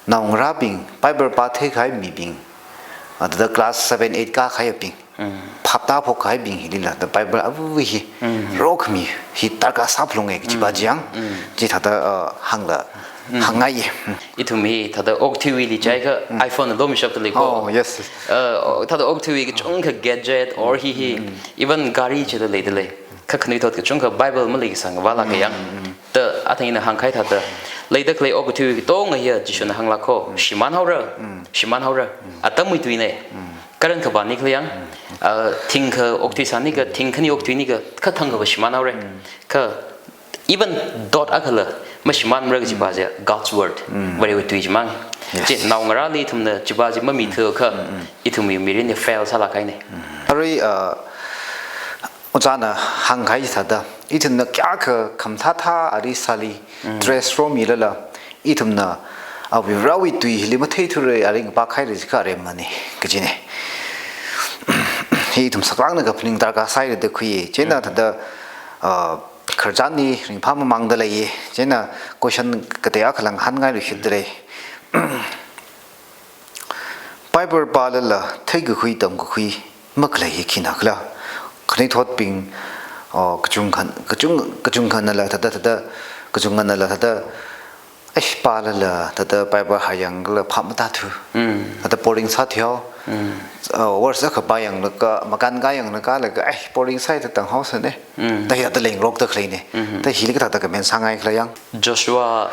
naongarābing, Bible pātheikahai mibing, ah, thāda class seven, eight kākahaibing, phaptāphokkahaibing hilila, thāda Bible ava hi rokhami hi darkar sāphalunga kajipa chi yang, chithāda, ah, hāngla, hāngngaiya. Ithum hi thāda okathuiwuili jiakha iPhone lo mishapda leiko. Oh, yes, yes. Uh, thāda okathuiwui kachungkha gadget or hi hi, even gari chila leida lei. Kha khanuithot kachungkha Bible maleikasang vālāka yang. Da athang ina hāngkahai thāda, leida khalei okathui katonga hiya Jishuna hānglākho, shimānhaora, shimānhaora. Atamwui tuina. Karan khavāni khala yang, ah, thingkha okathui sāni kha, thingkhani okathuini kha, kha thangkha va shimānhaora. Kha even dot akhala, mashimānmara kajipa chi God's word. Varewui tui chimang. Yes. Chi naongarāli ithumna chipa chi mamithuakha, ithumwui mirinli fail sālāk kahaina. Arui, uh, ojāna hāngkahai thāda, ithumna kayākha khamathā thā ari sāli, dress romilala, ithumna, uh, Varewui tui hili matheithura ari ngapākhaira jiakha aremmana, kajina. Hi ithum saklāngna kaphaning darkar sāhaira da khui, chieina thāda, uh, khararchanli ringphā mamāngda leiya. Chieina question katei akha langhanngailu shitda lei. Bible pālala theikakhui tamkakhui makhalei hi khina khala? Khanuithotbing, oh, kachungkhan, kachung, kachungkhanala thāda, thāda, kachungkhanala thāda, "Eish, pālala, thāda Bible hayang kala phap matāthu. Mm. Thāda boring sāthuihao." Mm. Uh, verse akha pāyanglaga, makān kāyanglaga, laga, "Eish, boring sāi, thāda tānghaosana." Mm. Da ya da lengrokda khaleina. Mm-hmm. Da hili kathāda comment sāngai khala yang? Joshua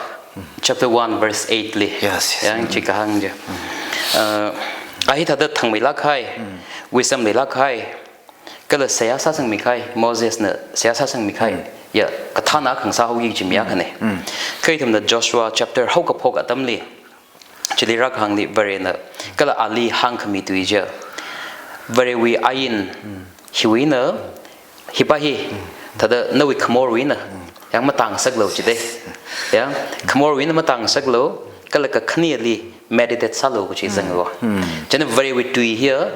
chapter one verse eight li. Yes, yes. Yang chi kahāng chi. Mm. Uh, a hi thāda thangmeilāk kahai, wisdom leilāk kahai, kala seihā sāsangmi kahai, Mosesna seihā sāsangmi kahai, ya, kathāna khangasā haoki kaji mi akhana. Mm. Kha ithumna Joshua chapter haokaphok atamli, chili rākahāngli Varena, kala ali hāngkhami tui chi, Varewui ain, hiwui eina, hipa hi, thāda nawui khamorwui eina, yang matāngasaklu jida. Ya, khamorwui eina matāngasaklu, kala kakhaneli meditate sālu kaji zanglu. Mm. Chieina Varewui tui hiya,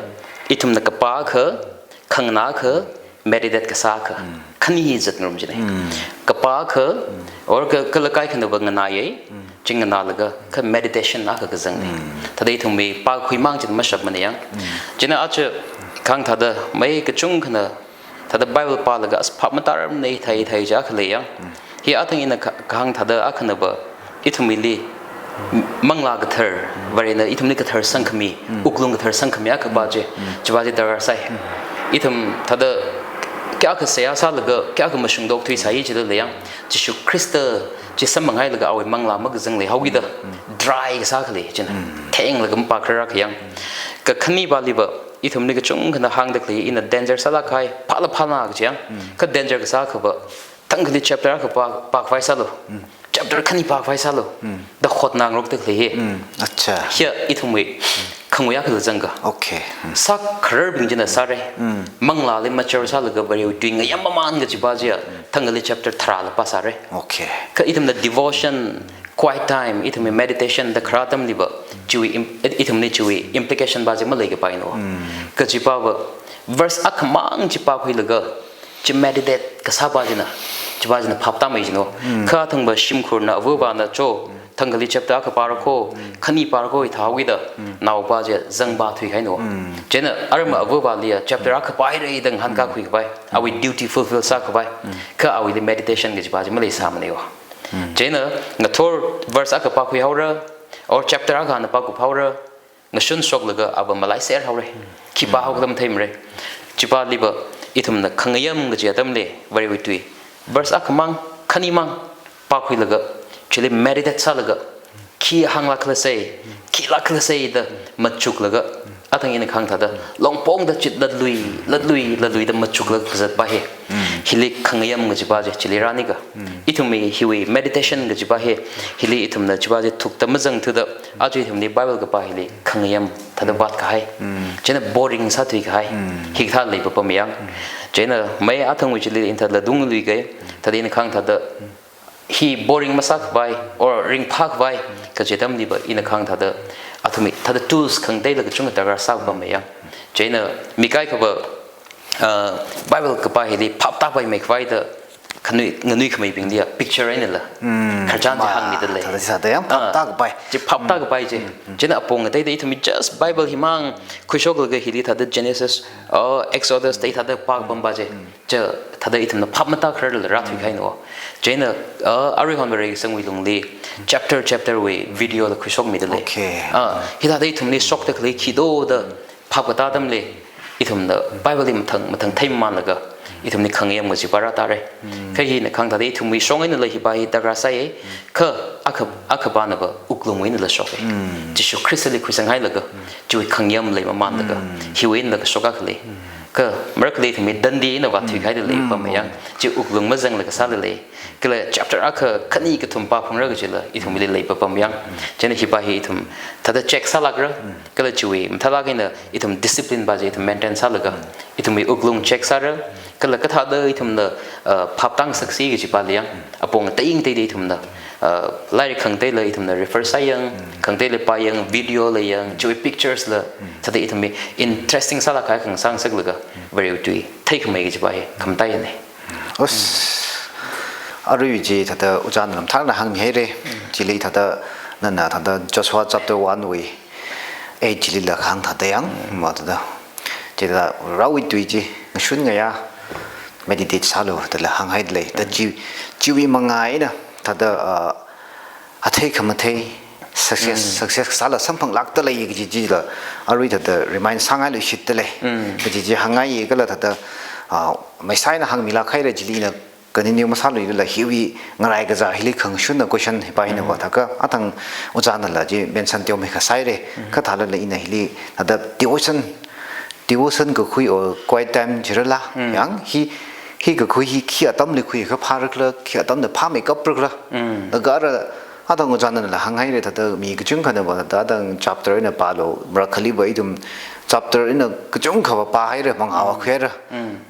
ithumna kapākha, khanganākha, meditate kasākha. Mm. Khani hi zatngarum jina. Mm. Kapākha, or ka, kala kaikhanava nganāya, chi nganālaga, kha meditation akha kazangna. Mm. Thāda ithumwui pākakhuimang china mashapmana yang. Mm. Chieina aja kahāng thāda, mi kachungkhana, thāda Bible pālaga as phap matāramna thei thei chi akha lei yang. Mm. Hi athang ina ka-, kahāng thāda akhanava, ithumwuili Manglā Kathara, Varena ithumli kathar sangkhami, wuklung kathar sangkhami akha pa chi, chipa chi darkar sai. Ithum thāda kayākha seihā sālaga, kayākha mashungda okthuisai chilala yang, Jishu Khrista chi samphang hailaga awui manglā makazang leihaokida, dry kasā khalei china. Thenglaga mapākharar akha yang. Kakhane paliva, ithumli kachungkhana hāngda khalei ina danger sālāk kahai, phāla phāna kaji yang. Kha danger kasā akhava, thangkhali chapter akha pā, pākhavai sālu. Chapter khani pākhavai sālu. Da hotngarokda khalei hi. Acha. Hiya ithumwui khangui akhala zangka. Okay. Sākhararbing china sāra. Manglāli mature sālaga Varewui tui ngayam mamān kajipa chiya, thangkhali chapter tharāla pāsāra. Okay. Kha ithumna devotion, quiet time, ithumwui meditation da kharā atamliva, chiwui im-, ithumli chiwui implication pa chi maleikapaina. Kajipava, verse akhamang chi pākhuilaga, chi meditate kasāpa china, chipa china phaptāmei china. Kha athangva shimkhurna avāvana cho, thangkhali chapter akha pārakho, khani pārakho hithāhaokida, naopa chi zangpā thuikahaina. Chieina arama avāvaliya chapter akha pāhaira da ngahānkakhui khavai, awui duty fulfill sākhavai, kha awuili meditation kajipa chi maleisāmana. Chieina ngathor verse akha pākhuihaora, or chapter akha na pākuphaora, ngashun shoklaga ava malaiser haora. Khi pāhao khala matheimara. Chipaliva ithumna khangayam kaji atamli, Varewui tui, verse akhamang, khanimang pākhuilaga, chili meditate sālaga, khi hānglāk khala sai, khilāk khala sai da machuklaga, athang ina kahāng thāda, longpongda chit latlui, latlui, latluida machuklaga kazatpa hi. Hili khangayam kajipa chi, chili rānika. Ithumwui hiwui meditation kajipa hi, hili ithumna chipa chi thukta mazangthuda, aja ithumli Bible kapā hili khangayam thāda vātkahai. Chieina boring sāthuikahai. Hikathā leipapam yang. Chieina mi athangwui chili ina thāda ladung luikahai, thāda ina kahāng thāda, hi boring masākhavai, or ringphākhavai, kaji atamliva ina kahāng thāda, athumwui thāda tools khangatei la kachungkha darkar sāpamei yang. Chieina mi kaikhava, ah, Bible kapā hili phaptāpaimeikhavai da, khanui, nganuikhameibingli ya, picture einala. Khararchan chi hāngmida lei. Thāda sāda yang, ah, phaptākapai. Chi phaptākapai chi. Chieina apong ngateida ithumwui just Bible himang khuishoklaga hili thāda Genesis, oh, Exodus da thāda pākapampa chi. Chi thāda ithumna phap matākhararla rāthuikahaina. Chieina, ah, aruihon Varesangwui lungli, chapter, chapter wui video la khuishokmida lei. Okay. Ah, hithāda ithumli shokda khalei khi do da, phap katā atamli, ithumna Bible li mathang, mathang theimamānlaga, ithumli khangayam kajipa rātāra. Kha hi ina kahāng thāda ithumwui shong einala hipa hi darkar sai, kha akha, akhapanava wuklungwui einala shoka. Jishu Khristali khuisang hailaga, chiwui khangayam leimamānlaga, hiwui einala kashok akha lei. Kha marakhali ithumwui dandi eina vāthuikahai da lei pam yang. Chi wuklung mazanglaga sāla lei. Kala chapter akha khani kathum pāphungra kajila ithumli lei pa pam yang. Chieina hipa hi ithum thāda check sālākra. Kala chiwui mathālāk eina ithum discipline pa chi ithum maintain sālaga ithumwui wuklung check sāra. Kala kathāda ithumna, uh, phap tāngasaksi kaji pa li yang. Apong tei ngateida ithumna, uh, lairik khangateila ithumna refer sāyang, khangateila pāyang, video la yang, chiwui pictures la, thāda ithumwui interesting sālāk kahai khangasā ngasaklaga Varewui tui theikhamei kaji pa hi khamataiyana. Us, arui chi thāda ojāna mathālāk eina hāngmihaira. Chili thāda nana thāda Joshua chapter one wui eight chilila kahāng thāda yang, ma thāda. Chithāda Varewui tui chi ngashun ngayā meditate sālu dala hānghaida lei. Da chi, chiwui mangā eina thāda, ah, athei khamathei success, success sāla samphanglākda lei kaji chila arui thāda remind sāngailuishitda lei. Kaji chi hāngngai kala thāda, ah, maisai eina hāngmilāk haira chili ina continue masāluila hiwui ngarai kazā hili khangashunna question hipa hina va thākha athang ojānala chi mention teomeikha sāhaira. Kha thālala ina hili thāda devotion, devotion kakhui or quiet time jirala yang hi, hi kakhui hi khi atamli khuikha phārakhala, khi atamli phāmeikaprakhala. Laga ara athang ojānala hānghaira thāda mi kachungkhana va thāda athang chapter eina pālu, marakhali va ithum chapter eina kachungkha va pāhaira, mangā va khuihaira.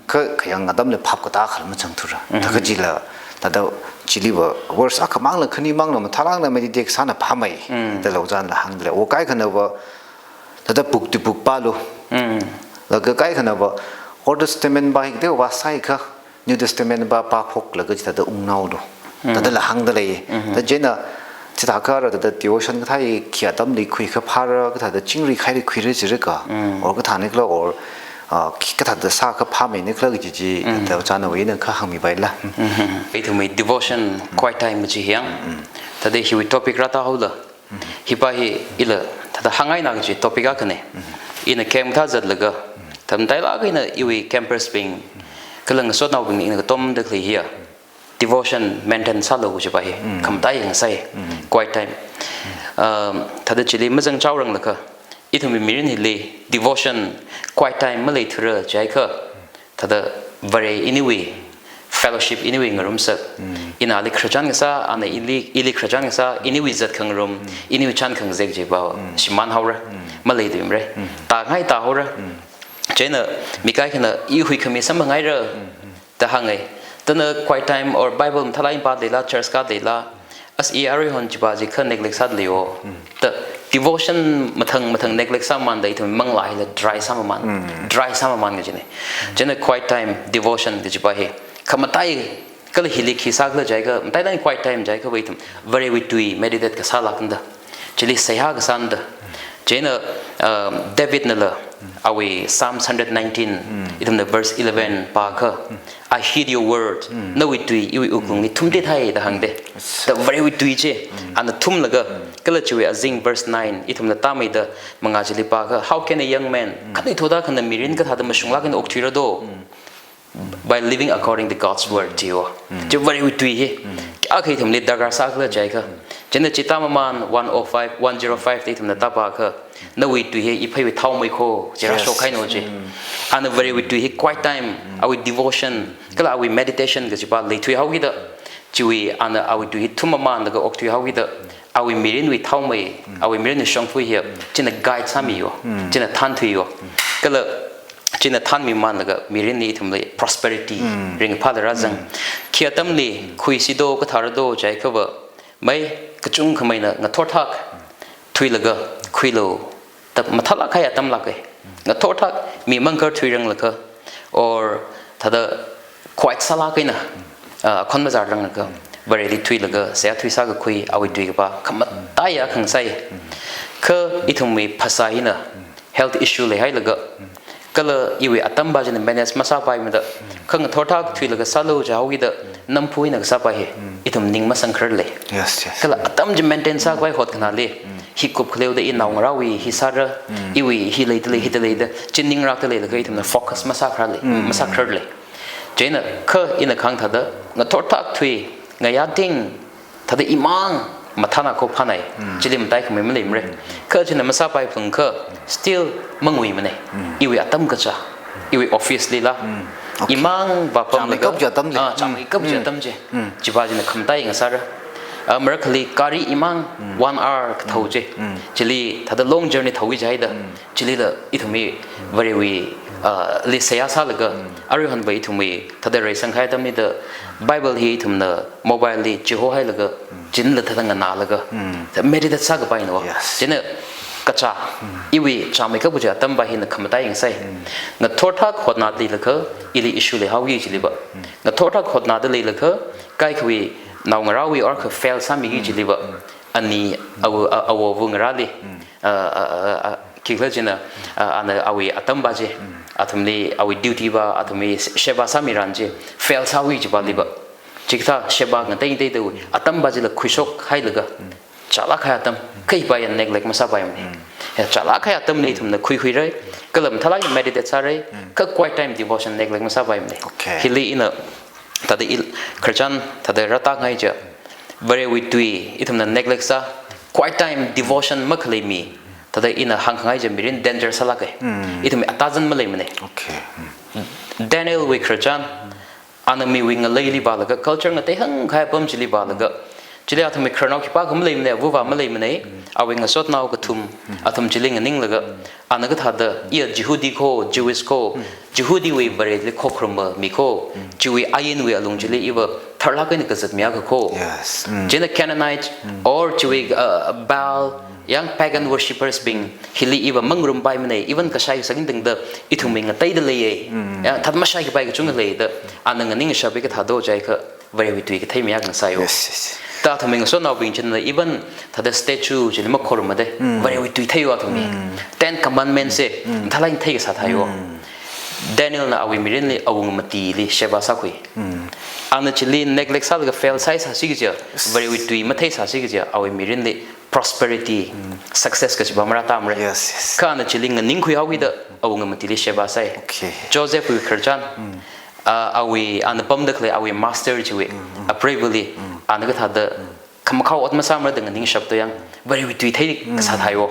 Kha khayang atamli phap katā khala mazangthura. Thākha chila thāda chili va verse akhamangla khanimangla mathālāk eina meditate sāna phāmei. Dala ojānala hāngda lei. O kaikhana va thāda book to book pālu. Laga kaikhana va Old Testament pa hi kateo va sāikha New Testament pa pākhoklaga chithāda ungnaolu. Thādala hāngda lei. Da chieina chithākha ara thāda devotion kathā hi khi atamli khuikha phāra, kathāda chingri khaili khuira jiraka. Or kathānikhala or, ah, khi kathāda sākha phāmeinikhala kaji chi thāda ojānawui eina kha hāngmipaila. Ithumwui devotion quiet time chi hi yang. Thāda hiwui topic rātāhaoda. Hipa hi ila thāda hāngngaina kaji topic akhana. Ina camp thā zatlaga, thāda matailāk eina iwui campers bing, kala ngasotnaobing ina katomda khalei hiya devotion maintain sālu kaji pa hi khamataiya ngasai, quiet time. Um, thāda chili mazangchaoranglakha, ithumwui mirin hili devotion, quiet time maleithura jiakha, thāda Vare iniwui fellowship iniwui ngarumsak. Ina ali khararchan kasā, ana ili, ili khararchan kasā, iniwui zat khangarum, iniwui chān khangazek chi pa shimānhaora. Maleidimra. Tāngai tāhaora. Chieina mi kaikhana i huikhami samphangngaira da hānga. Thāna quiet time or Bible mathālāk eina pāda leila, church kāda leila, as i aruihon chipa chi kha neglect sāda leiyo. Da devotion mathang mathang neglect sāmamānda ithum manglā hila dry sāmamān. Dry sāmamān kajina. Chieina quiet time, devotion kaji pa hi khamataiya, kala hili khi sākhala jiakha, matailāk eina quiet time jiakha va ithum Varewui tui meditate kasālākna da. Chili seihā kasāna da. Chieina, um, Davidnala awui Psalms hundred nineteen, ithumna verse eleven pākha, "I heed your word." Nawui tui iwui wuklungli thumtit hai da hāngda. Da Varewui tui chi ana thumlaga, kala chiwui azing verse nine ithumna tāmeida mangā chili pākha, "How can a young man," khanuithot akhana mirin kathāda mashunglāk eina okthuira do, "by living according to God's word," jiyo. Chi Varewui tui hi. Kayākha ithumli darkar sākhala jiakha. Chieina chi tāmamān one oh five, one zero five da ithumna tāpākha, "Nawui tui hi ipheiwui thaomei kho," chi rāshok haino chi. Ana Varewui tui hi quiet time, awui devotion, kala awui meditation kaji pa leithuihaokida, chiwui ana awui tui hi thummamānlaga okthuihaokida, awui mirinwui thaomei, awui mirinwui shongfa hiya, china guide sāmiyo, china thānthuiyo. Kala china thānmimānlaga mirinli ithumli prosperity, ringphāla rāzang. Khi atamli khuisi do, kathāra do jiakha va, mai kachungkhameina ngathorthak thuilaga khuilu. Da mathālāk kahai atam lāka. Ngathorthak mi mangkar thuiranglakha, or thāda quiet sālāk eina, ah, akhon mazārranglakha, Vareli thuilaga, seihā thuisā kakhui, awui tui kapa, khamataiya khangasai. Kha ithumwui phasā hina health issue leihailaga, kala iwui atam pa china manage masāpaimada, kha ngathorthak thuilaga sālu jihaokida, namphu hina kasāpai hi, ithum ning masangkhararlei. Yes, yes. Kala atam chi maintain sākhavai hotkhanāli, hi kupkhaleoda inaongarāwui hi sāra, iwui hi leidalei, hidalei da, chi ning rakdalei laga ithumna focus masākhararlei, masākhararlei. Chieina kha ina kahāng thāda, ngathorthak thui, ngayā ting, thāda imang mathāna kho phānai, chili mataikhamei maleimara. Kha china masāpai phungkha, still manguimana. Iwui atam kacha, iwui office lila. Okay. Imang vāpamlaga. Chāmeikap chi atam chi. Ah, chāmeikap chi atam chi. Chiva china khamataiya ngasāra. Ah, marakhali gari imang one hour kathao chi. Chili thāda long journey thaoki jihaida. Chilila ithumwui Varewui, ah, li seihā sālaga. Aruihonva ithumwui thāda reisang kahai atamlida Bible hi ithumna mobile li chihohailaga, chila thāda nganālaga, thāda meditate sākapaina. Yes. China kachā, iwui chāmeikap kaji atamva hina khamataiya ngasai. Ngathor thak hotnada leilakha, ili issue leihaoki chiliva. Ngathor thak hotnada leilakha, kaikhawui naongarāwui or kha fail sāmiki chiliva. Ani awo, a-, awo āwo ngarāli. Ah, ah, ah, ah, khikhala china, ah, ana awui atamva chi, athumli awui duty va, athumli sheba sāmiran chi, fail sāhaoki chiva liva. Chikathā sheba ngatei ngateida atamva chila khuishokhailaga. Chālāk kahai atam, kha hiva ya neglect masāpaimana. Ya chālāk kahai atamli ithumna khuikhuira, kala mathālāk eina meditate sāra, kha quiet time devotion neglect masāpaimana. Okay. Hili ina thāda il, khararchan thāda rātāngai chi. Varewui tui, ithumna neglect sā, quiet time, devotion makhalei mi. Thāda ina hāngkhangai chi mirin danger sālāka. Ithumwui atazan maleimana. Okay. Danielwui khararchan, ana miwui ngaleili vālaga culture ngatei hāngkahai apam chili vālaga. Chili athumwui khararnao khipākha maleimana, avāva maleimana, awui ngasotnao kathum, athum chili nganinglaga. Ana kathāda, iya Jihudi ko, Jewish ko, Jihudiwui Vareli khokharuma mi ko, chiwui ainwui alung chili iva tharlāk eina kazatmi akha ko. Yes. China Canaanite, or chiwui, uh, Baal, yang pagan worshippers bing, hili iva mangarumpaimana, even kashai kasang tangda, ithumwui ngateida leiya. Ya, thāda mashai kapai kachungkha leida, ana nganingshap hi kathāda jiakha, Varewui tui kathei mi akha ngasāya. Yes, yes. Thāda athumwui ngasotnaobing china even thāda statue chili makhorummada. Varewui tui theiya athumwui. Ten Commandments chi, mathālāk eina theikasā theiya. Danielna awui mirinli awunga matili sheba sākhui. Ana chili neglect sālaga fail sāsāsi kaja, Varewui tui matheisāsi kaja, awui mirinli prosperity, success kajiva marātamara. Yes, yes. Kha ana chili nganingkhuihaokida, awunga matili sheba sāi. Okay. Josephwui khararchan, ah, awui, ana pamda khalei awui master chiwui, apreivali, ana kathāda, khamakhao ot masāmara da nganingshapda yang, Varewui tui theikasā theiya.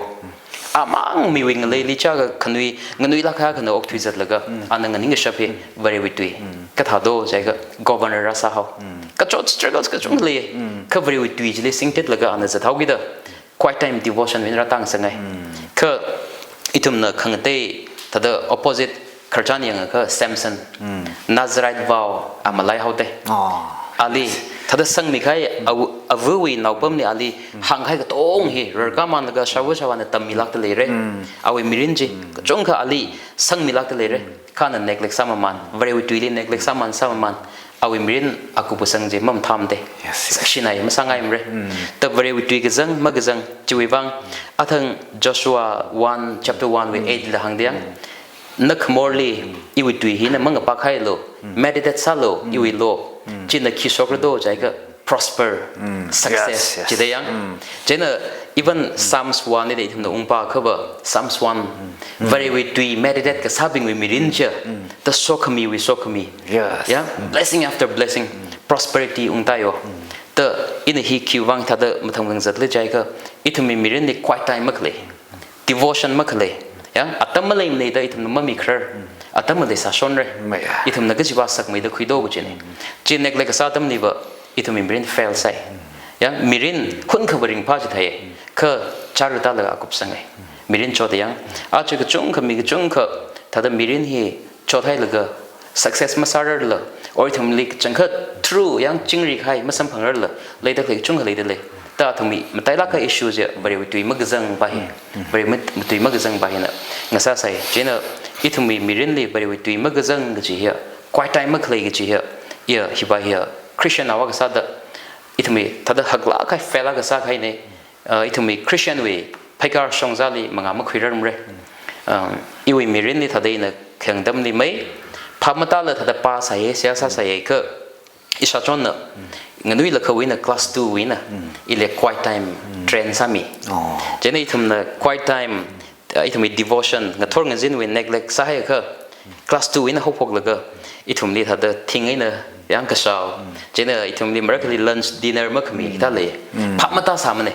Amang miwui ngaleili chākha khanui, nganuilāk kahai akhana okthuizatlaga, ana nganingkashap hi, Varewui tui. Kathāda jiakha governor rāsāhao. Kachot struggles kachungkha lei, kha Varewui tui chili singtitlaga ana zathaokida, quiet time devotion wui eina rātāngasakngai. Kha ithumna khangatei thāda opposite khararchan yangakha Samson. Nazirite vow a malaihaoda. Oh. Ali thāda sangmikahai awo, avawui naopamli ali hāngkahai katonga hi rarkāmanlaga shawo shawana tammilākda leira. Awui mirin chi kachungkha ali sangmilākda leira. Kha ana neglect sāmaman, Varewui tuili neglect sāman sāmaman, awui mirin akup kasang chi mamathāmada. Yes, yes. Sakshinai masāngaimara. Thāda Varewui tui kazang, makazang, chiwui vang, athang Joshua one, chapter one wui eight la hāngda yang, nakhamorli, iwui tui hina mangapak hailu, meditate sālu, iwui law, china khi shokrado jiakha, prosper, success, yes, yes, chida yang. Chieina even Psalms one li ithumna ungpākhava, Psalms one, Varewui tui meditate kasābingwui mirin chi, thāda sokhamiwui sokhami. Yes. Ya, blessing after blessing, prosperity ungtaiya. Thāda ina hi khiwui vang thāda mathang vang zatli jiakha, ithumwui mirinli quiet time makhalei. Devotion makhalei. Ya, atam maleimana da ithumna mamikharar. Atam maleisāshonra. Maya. Ithumna kajiva sakmeida khuido kachina. Chi neglect kasā atamliva, ithumwui mirin fail sāi. Ya, mirin hunkha varingpha chithei. Kha chara tālaga akup sangai. Mirin chotda yang. Aja kachungkha mi kachungkha, thāda mirin hi chothailaga, success masārarla, or ithumli kachangkhat through yang chingri kahai masamphangrarla, leida khalei kachungkha leida lei. Thāda athumwui matailāk kahai issue chi Varewui tui makazangva hi. Varewui mat-, tui makazangva hina ngasāsai. Chieina ithumwui mirinli Varewui tui makazang kaji hiya, quiet time makhalei kaji hiya, iya hiva hiya, Christian awak kasāda, ithumwui thāda haklāk kahai fail kasā kahaina, uh, ithumwui Christian wui pheikar shongzali mangā makhuirarmara. Um, iwui mirinli thāda ina khayang atamli mai, phap matāla thāda pāsāya, seihā sāsāya kha, ishāchonna, nganuilakha wui eina class two wui eina, ili quiet time train sāmi. Oh. Chieina ithumna quiet time, uh, ithumwui devotion, ngathor ngazinwui neglect sāhaiakha, class two wui eina haophoklaga, ithumli thāda thing eina yang kashao. Chieina ithumli marakhali lunch, dinner makhami thāda lei. Phap matāsāmana.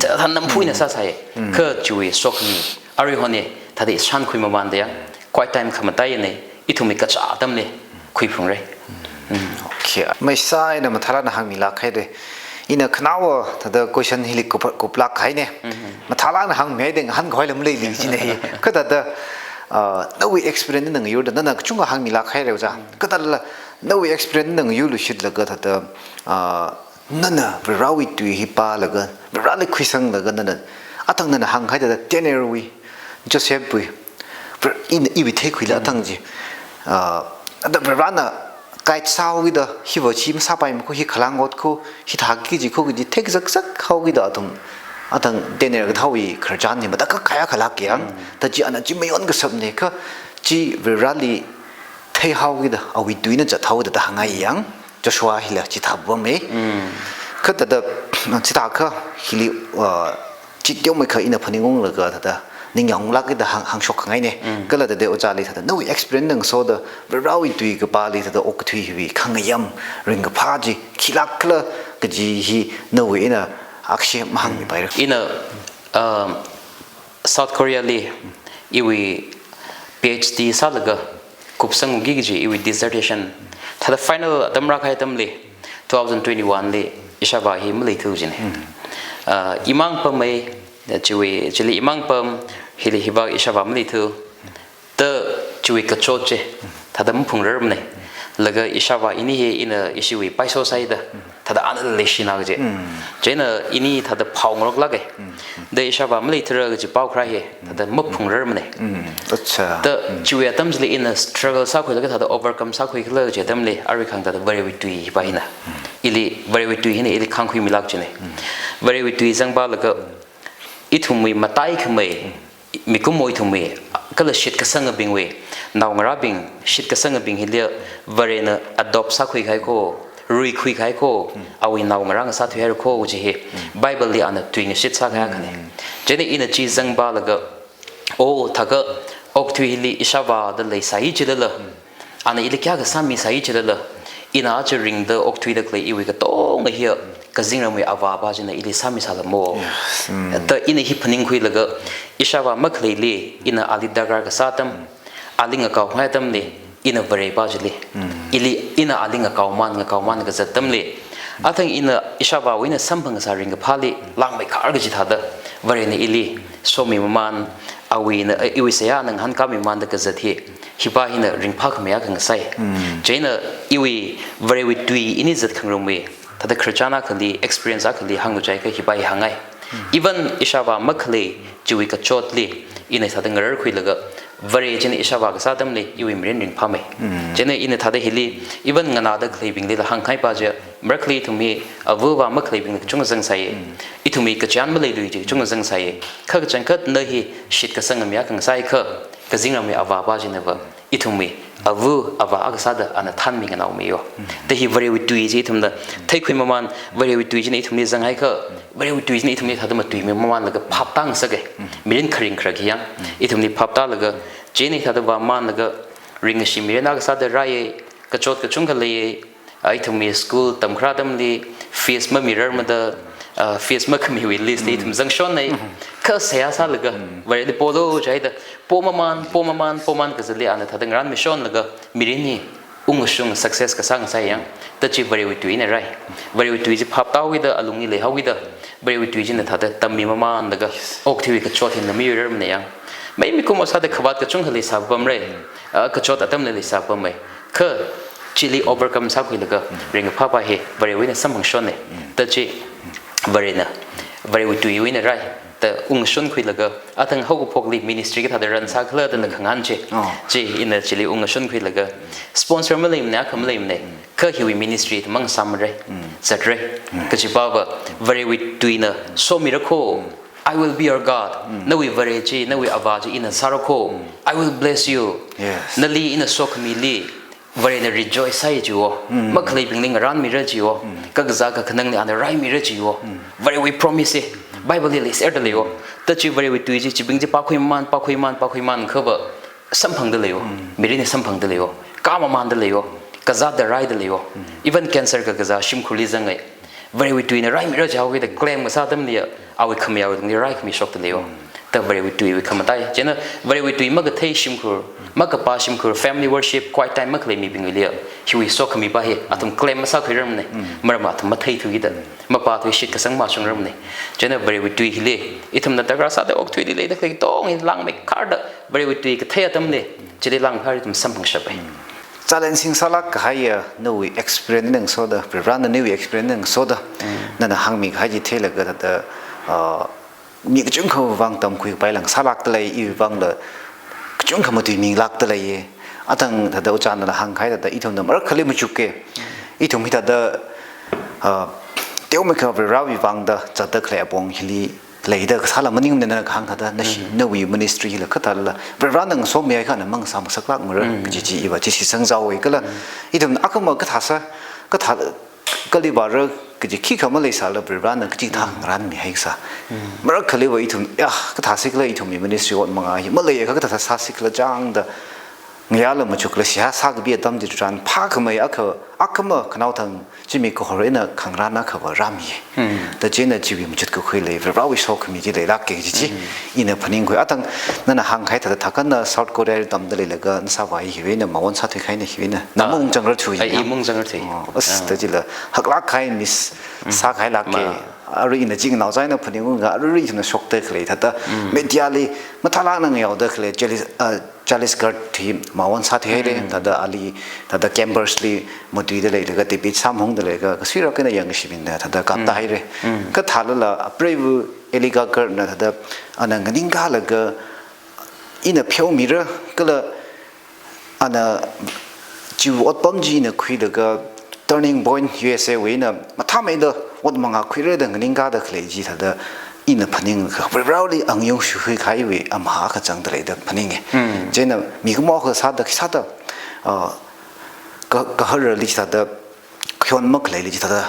Thāda namphu eina sāsāya. Kha chiwui sokhami. Aruihon hi, thāda ishan khuimamanda yang. quiet time khamataiyana, ithumwui kachā atamli khuiphungra. Okay. Maisā ina mathālāk eina hāngmilāk haira. Ina khanaowa thāda question hili kup-, kuplāk haina. Mathālāk eina hāngmihaida ngahānkahai lam leili jina hi. Kha thāda, ah, nawui experience na ngayurda nana kachungkha hāngmilāk haira oja. Kha thāda nawui experience na ngayurluishitlaga thāda, ah, nana Varewui tui hi pālaga, Vareli khuisanglaga nana, athang nana hāngkahai thāda Danielwui, Josephwui, Vare-, ina iwui theikhuila athang chi. Ah, thāda Varena guide sāhaokida, hiva chi masāpaimana kho, hi khalang ot kho, hithāki kaji kho kaji thei kazakzak haokida athum, athang Daniel kathāwui khararchan hi matakhak kayākha lāka yang, thāda chi ana chi mayon kasāpna kha, chi Vareli theihaokida, awui tuina zathaoda thāda hāngngai yang, Joshua hila chithāpamma. Kha thāda, chithākha hili, ah, chi teomeikha ina phaningunglaga thāda, ningyānglākida hāng, hāngshok khangaina. Kala thāda ojāli thāda, nawui experience na ngasoda, Varewui tui kapāli thāda okathui hiwui khangayam, ringkaphā chi, khilākkhala kaji hi, nawui eina akshi mahāngmipaira. Ina, um, South Koreali iwui PhD sālaga kupsangki kaji iwui dissertation thāda final atam rākahai atamli two thousand twenty-one li ishāvā hi maleithu jina. Ah, imang pamma, chiwui, chili imang pam, hili hiva ishāvā maleithu. Thāda chiwui kachot chi thāda maphungrarmana. Laga ishāvā ini hi ina ishiwui paiso sāhaida thāda ana leishina kaji. Chieina ini thāda phaongaroklaga, thāda ishāvā maleithura kaji pao kharā hi thāda maphungrarmana. Acha. Thāda chiwui atam chili ina struggle sākhuilaga thāda overcome sākhuikhala kaji atamli, arui khang thāda Varewui tui hiva hina, ili, Varewui tui hina ili khāngkhuimilāk jina. Varewui tui zangpālaga, ithumwui mataikhamei, mikumo ithumwui, kala shitkasangabingwui, naongarābing, shitkasangabing hili Varena adopt sākhuikahai kho, ruikhuikahai kho, awui naongarā ngasāthuihaira kho kaji hi, Bibleli ana tuingashit sākahai akhana. Chieina ina chi zangpālaga, oh, thākha okathui hili ishāvāda leisai chilala, ana ili kayākha sāmisai chilala, ina aja ringda okthuida khalei iwui katonga hiya kazingramwui avāva china ili sāmisālamo. Thāda ina hi phaningkhuilaga, ishāvā makhaleili ina ali darkar kasā atam, ali ngakaohai atamli, ina Vareva chili, ili, ina ali ngakaoman, ngakaoman kazat atamli, athang ina ishāvāwui eina samphangsā ringkaphāli langmeikharga chithāda, Varena ili somimaman, awui eina, iwui seihā eina ngahānkāmimanda kazat hi, hiva hina ringphākhamei akha ngasai. Chieina iwui Varewui tui ini zatkhangarumwui thāda khararchan akhali, experience akhali hāngluchai kha hiva hi hāngngai. Even ishāvā makhalei chiwui kachotli ina thāda ngararkhuilaga, Vare china ishāvā kasā atamli iwui mirin ringphāmei. Chieina ina thāda hili, even nganāda khaleibinglila hāngkahaipa chi, marakhali ithumwui avāva makhaleibingli kachungkha zangsai. Ithumwui kachān maleilui chi kachungkha zangsai. Kha kachangkhatna hi shitkasanga mi akha ngasai kha, kazingramwui avāva chinava ithumwui avā avā akha sāda ana thanmi nganaomi yo. Thāda hi Varewui tui chi ithumna theikhuimaman, Varewui tui china ithumli zanghai kha, Varewui tui china ithumli thāda matuimimamanlaga phaptāngasaka. Mirin kharing kharak hi yang, ithumli phaptālaga, chieina thāda vāmanlaga, ringkashi mirin akha sāda rāya, kachot kachungkha leiya, ah, ithumwui school tamkharā atamli fees mamirarmada, ah, fees makhamiwui list li ithum zangshonna, kha seihā sālaga, Vareli polu jihaida, pomaman, pomaman, poman kazatli ana thāda ngarānmishonlaga, mirin hi ungshung success kasā ngasai yang, thāda chi Varewui tuina rai. Varewui tui chi phaptāhaokida, alungli leihaokida, Varewui tui china thāda tammimamanlaga, okathuiwui kachot hi namiwuirarmana yang. Mei mikumo sāda khavāt kachungkha leisāpamra, ah, kachot atamli leisāpamma. Kha chili overcome sākhuilaga, ringkaphāpa hi Varewui eina samphangshonna. Thāda chi Varena, Varewui tuiwui eina rai, thāda ungshonkhuilaga, athang haokaphokli ministry kathāda run sākhala thāda khangahān chi. Chi ina chili ungshonkhuilaga, sponsor maleimana, akha maleimana. Kha hiwui ministry thāda mang sāmara, zatra. Kachipava, Varewui tuina somira kho, I will be your God. Nawui Vare chi, nawui avā chi ina sāra kho. I will bless you. Nali ina sokhamili, Varena rejoice sāya jiwo. Makhaleibingli ngarānmira jiwo. Kakazā kakhanangli ana raimira jiwo. Varewui promise hi Bible li leiserda leiwo. Thāda chi Varewui tui chi, chibing chi pākhuimaman, pākhuimaman, pākhuimaman khava samphangda leiwo. Mirin hi samphangda leiwo. Kāmamanda leiwo. Kazāda raida leiwo. Even cancer kakazā shimkhurli zangngai. Varewui tuina raimira jihaokida claim kasā atamliya, awui khamayāwui tungli raikhami shokda leiwo. Da Varewui tuiwui khamatai. Chieina Varewui tui makathei shimkhur, makapā shimkhur, family worship, quiet time makhalei mibingwuili, hiwui sokhami pa hi athum claim masākhuirarmana. Maram athum matheithukida, mapāthui shitkasang mashungrarmana. Chieina Varewui tui hili ithumna darkar sāda okathuili leida khalei katonga hi langmeikharda, Varewui tui kathei atamli chili langmeikharda ithum samphangshapa. Challenging sālāk kahaiya nawui experience ngasoda, Varivarana nawui experience ngasoda, nana hāngmikahai chi theilaga thāda, ah, mi kachungkha vang tamkhuipai lang sālākda lei, iwui vangla kachungkha matuimilākda leiya. Athang thāda ojāna hāngkahai thāda ithumna marakhali machuka. Ithum hi thāda, ah, teomeikha Varivarawui vangda zatda khalei apong hili leida kasāla maningmana, nana kahāng thāda nashi, nawui ministry hila kathāla Varivarana ngasomihai kha na mang sāmasaklākmara kaji chi iva chi shitsangzaowa kala ithum akhama kathāsa, kathā kali vāra kaji khikha maleisāla Varivarana kachikathā ngarānmihai kasā. Marakhaliva ithum, ya, kathāsi khala ithumwui ministry ot manga hi maleiakha kathāsa sāsi khala chāngda ngayāla machukla seihā sākapi atam chitharan phākhamei akha, akhama khanaothang zimiksho eina khangarān akhava rāmi. Da chieina chiwui machut kakhuili Varivarawui sokhami chi leilāka kaji chi ina phaningkhui. Athang nana hāngkahai thāda thākha na South Korea tamda leilaga na sāvai hiwui eina mawon sāthuikahai na hiwui eina. Na mung changrarthui. Ai, i mung changrarthui. Oh, as, da chila haklāk kahai miss sākahailāka. Arui ina ching nao zaina phaningungga arui ina shokda khalei thāda media li mathālāk eina ngayaoda khalei Charlie, ah, Charlie Kirk hi mawon sāthuihaira, thāda ali, thāda campers li matuida leilaga, debate sāmahungda leilaga, kasuirak eina yangkashimina thāda kapta haira. Kathālala apreiva Eli Gagharna thāda ana nganingkalaga ina pheomira kala ana chiwui otpam chi ina khuilaga Turning Point U S A wui eina mathāmeida ot manga khuira da nganingkada khalei chi thāda ina phaning Varivarawuili angayung shuikhuikahaiwui amha kachangda leida phaninga. Chieina mikumo kasāda, sāda, ah, ka, kaharali thāda, khayon makhaleili thāda,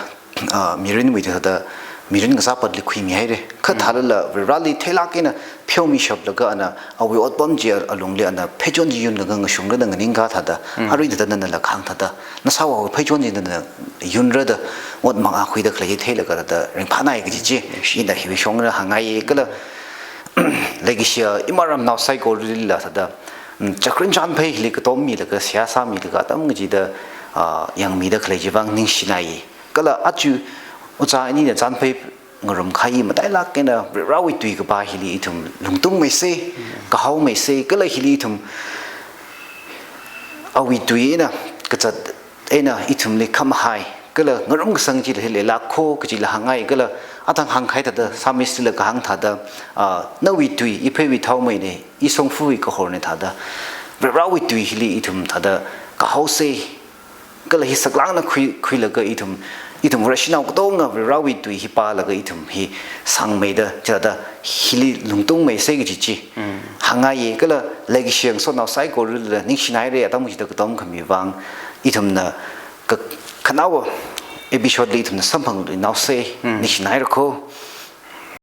ah, mirinwui thāda, mirin kasā patli khuimihaira. Kathālala Varivarali theilāk eina pheomishaplaga ana awui otpam chi alungli ana pheichon chi yunlaga ngashungra da nganingka thāda. Arui thāda nanala kahāng thāda, na sāvāwui pheichon chi nana yunra da ot manga khuida khalei theilaga thāda ringphānai kaji chi ina hiwui shongna hāngngaiya kala leikashiya imaram nao saikoralila thāda, mm, chakrin chanphei hili katom milaga seihā sāmilaga atam kachida, ah, yangmida khalei chi vang ningshinai. Kala aja ojā anina chanphei ngarumkahai matailāk eina Varivarawui tui kapā hili ithum lungtungmeisa, kahaomeisa, kala hili ithum awui tui eina kazat eina ithumli khamahai kala ngarumkasang chila hi leilākho kajila hāngngai kala athang hāngkahai thāda Psalmist la kahāng thāda, ah, nawui tui ipheiwui thaomeina, ishongfawui kahorna thāda. Varivarawui tui hili ithum thāda kahaosa kala hi saklāk eina khui, khuilaga ithum, ithum Vareshinaokatonga Varivarawui tui hi pālaga ithum hi sangmeida chithāda hili lungtungmeisa kaji chi hāngngaiya kala leikashiya ngasotnao saikorala ningshinaira atam kachida katom khami vang ithumna ka, khanaowa episode li ithumna samphangluinaosa, ningshinairakho.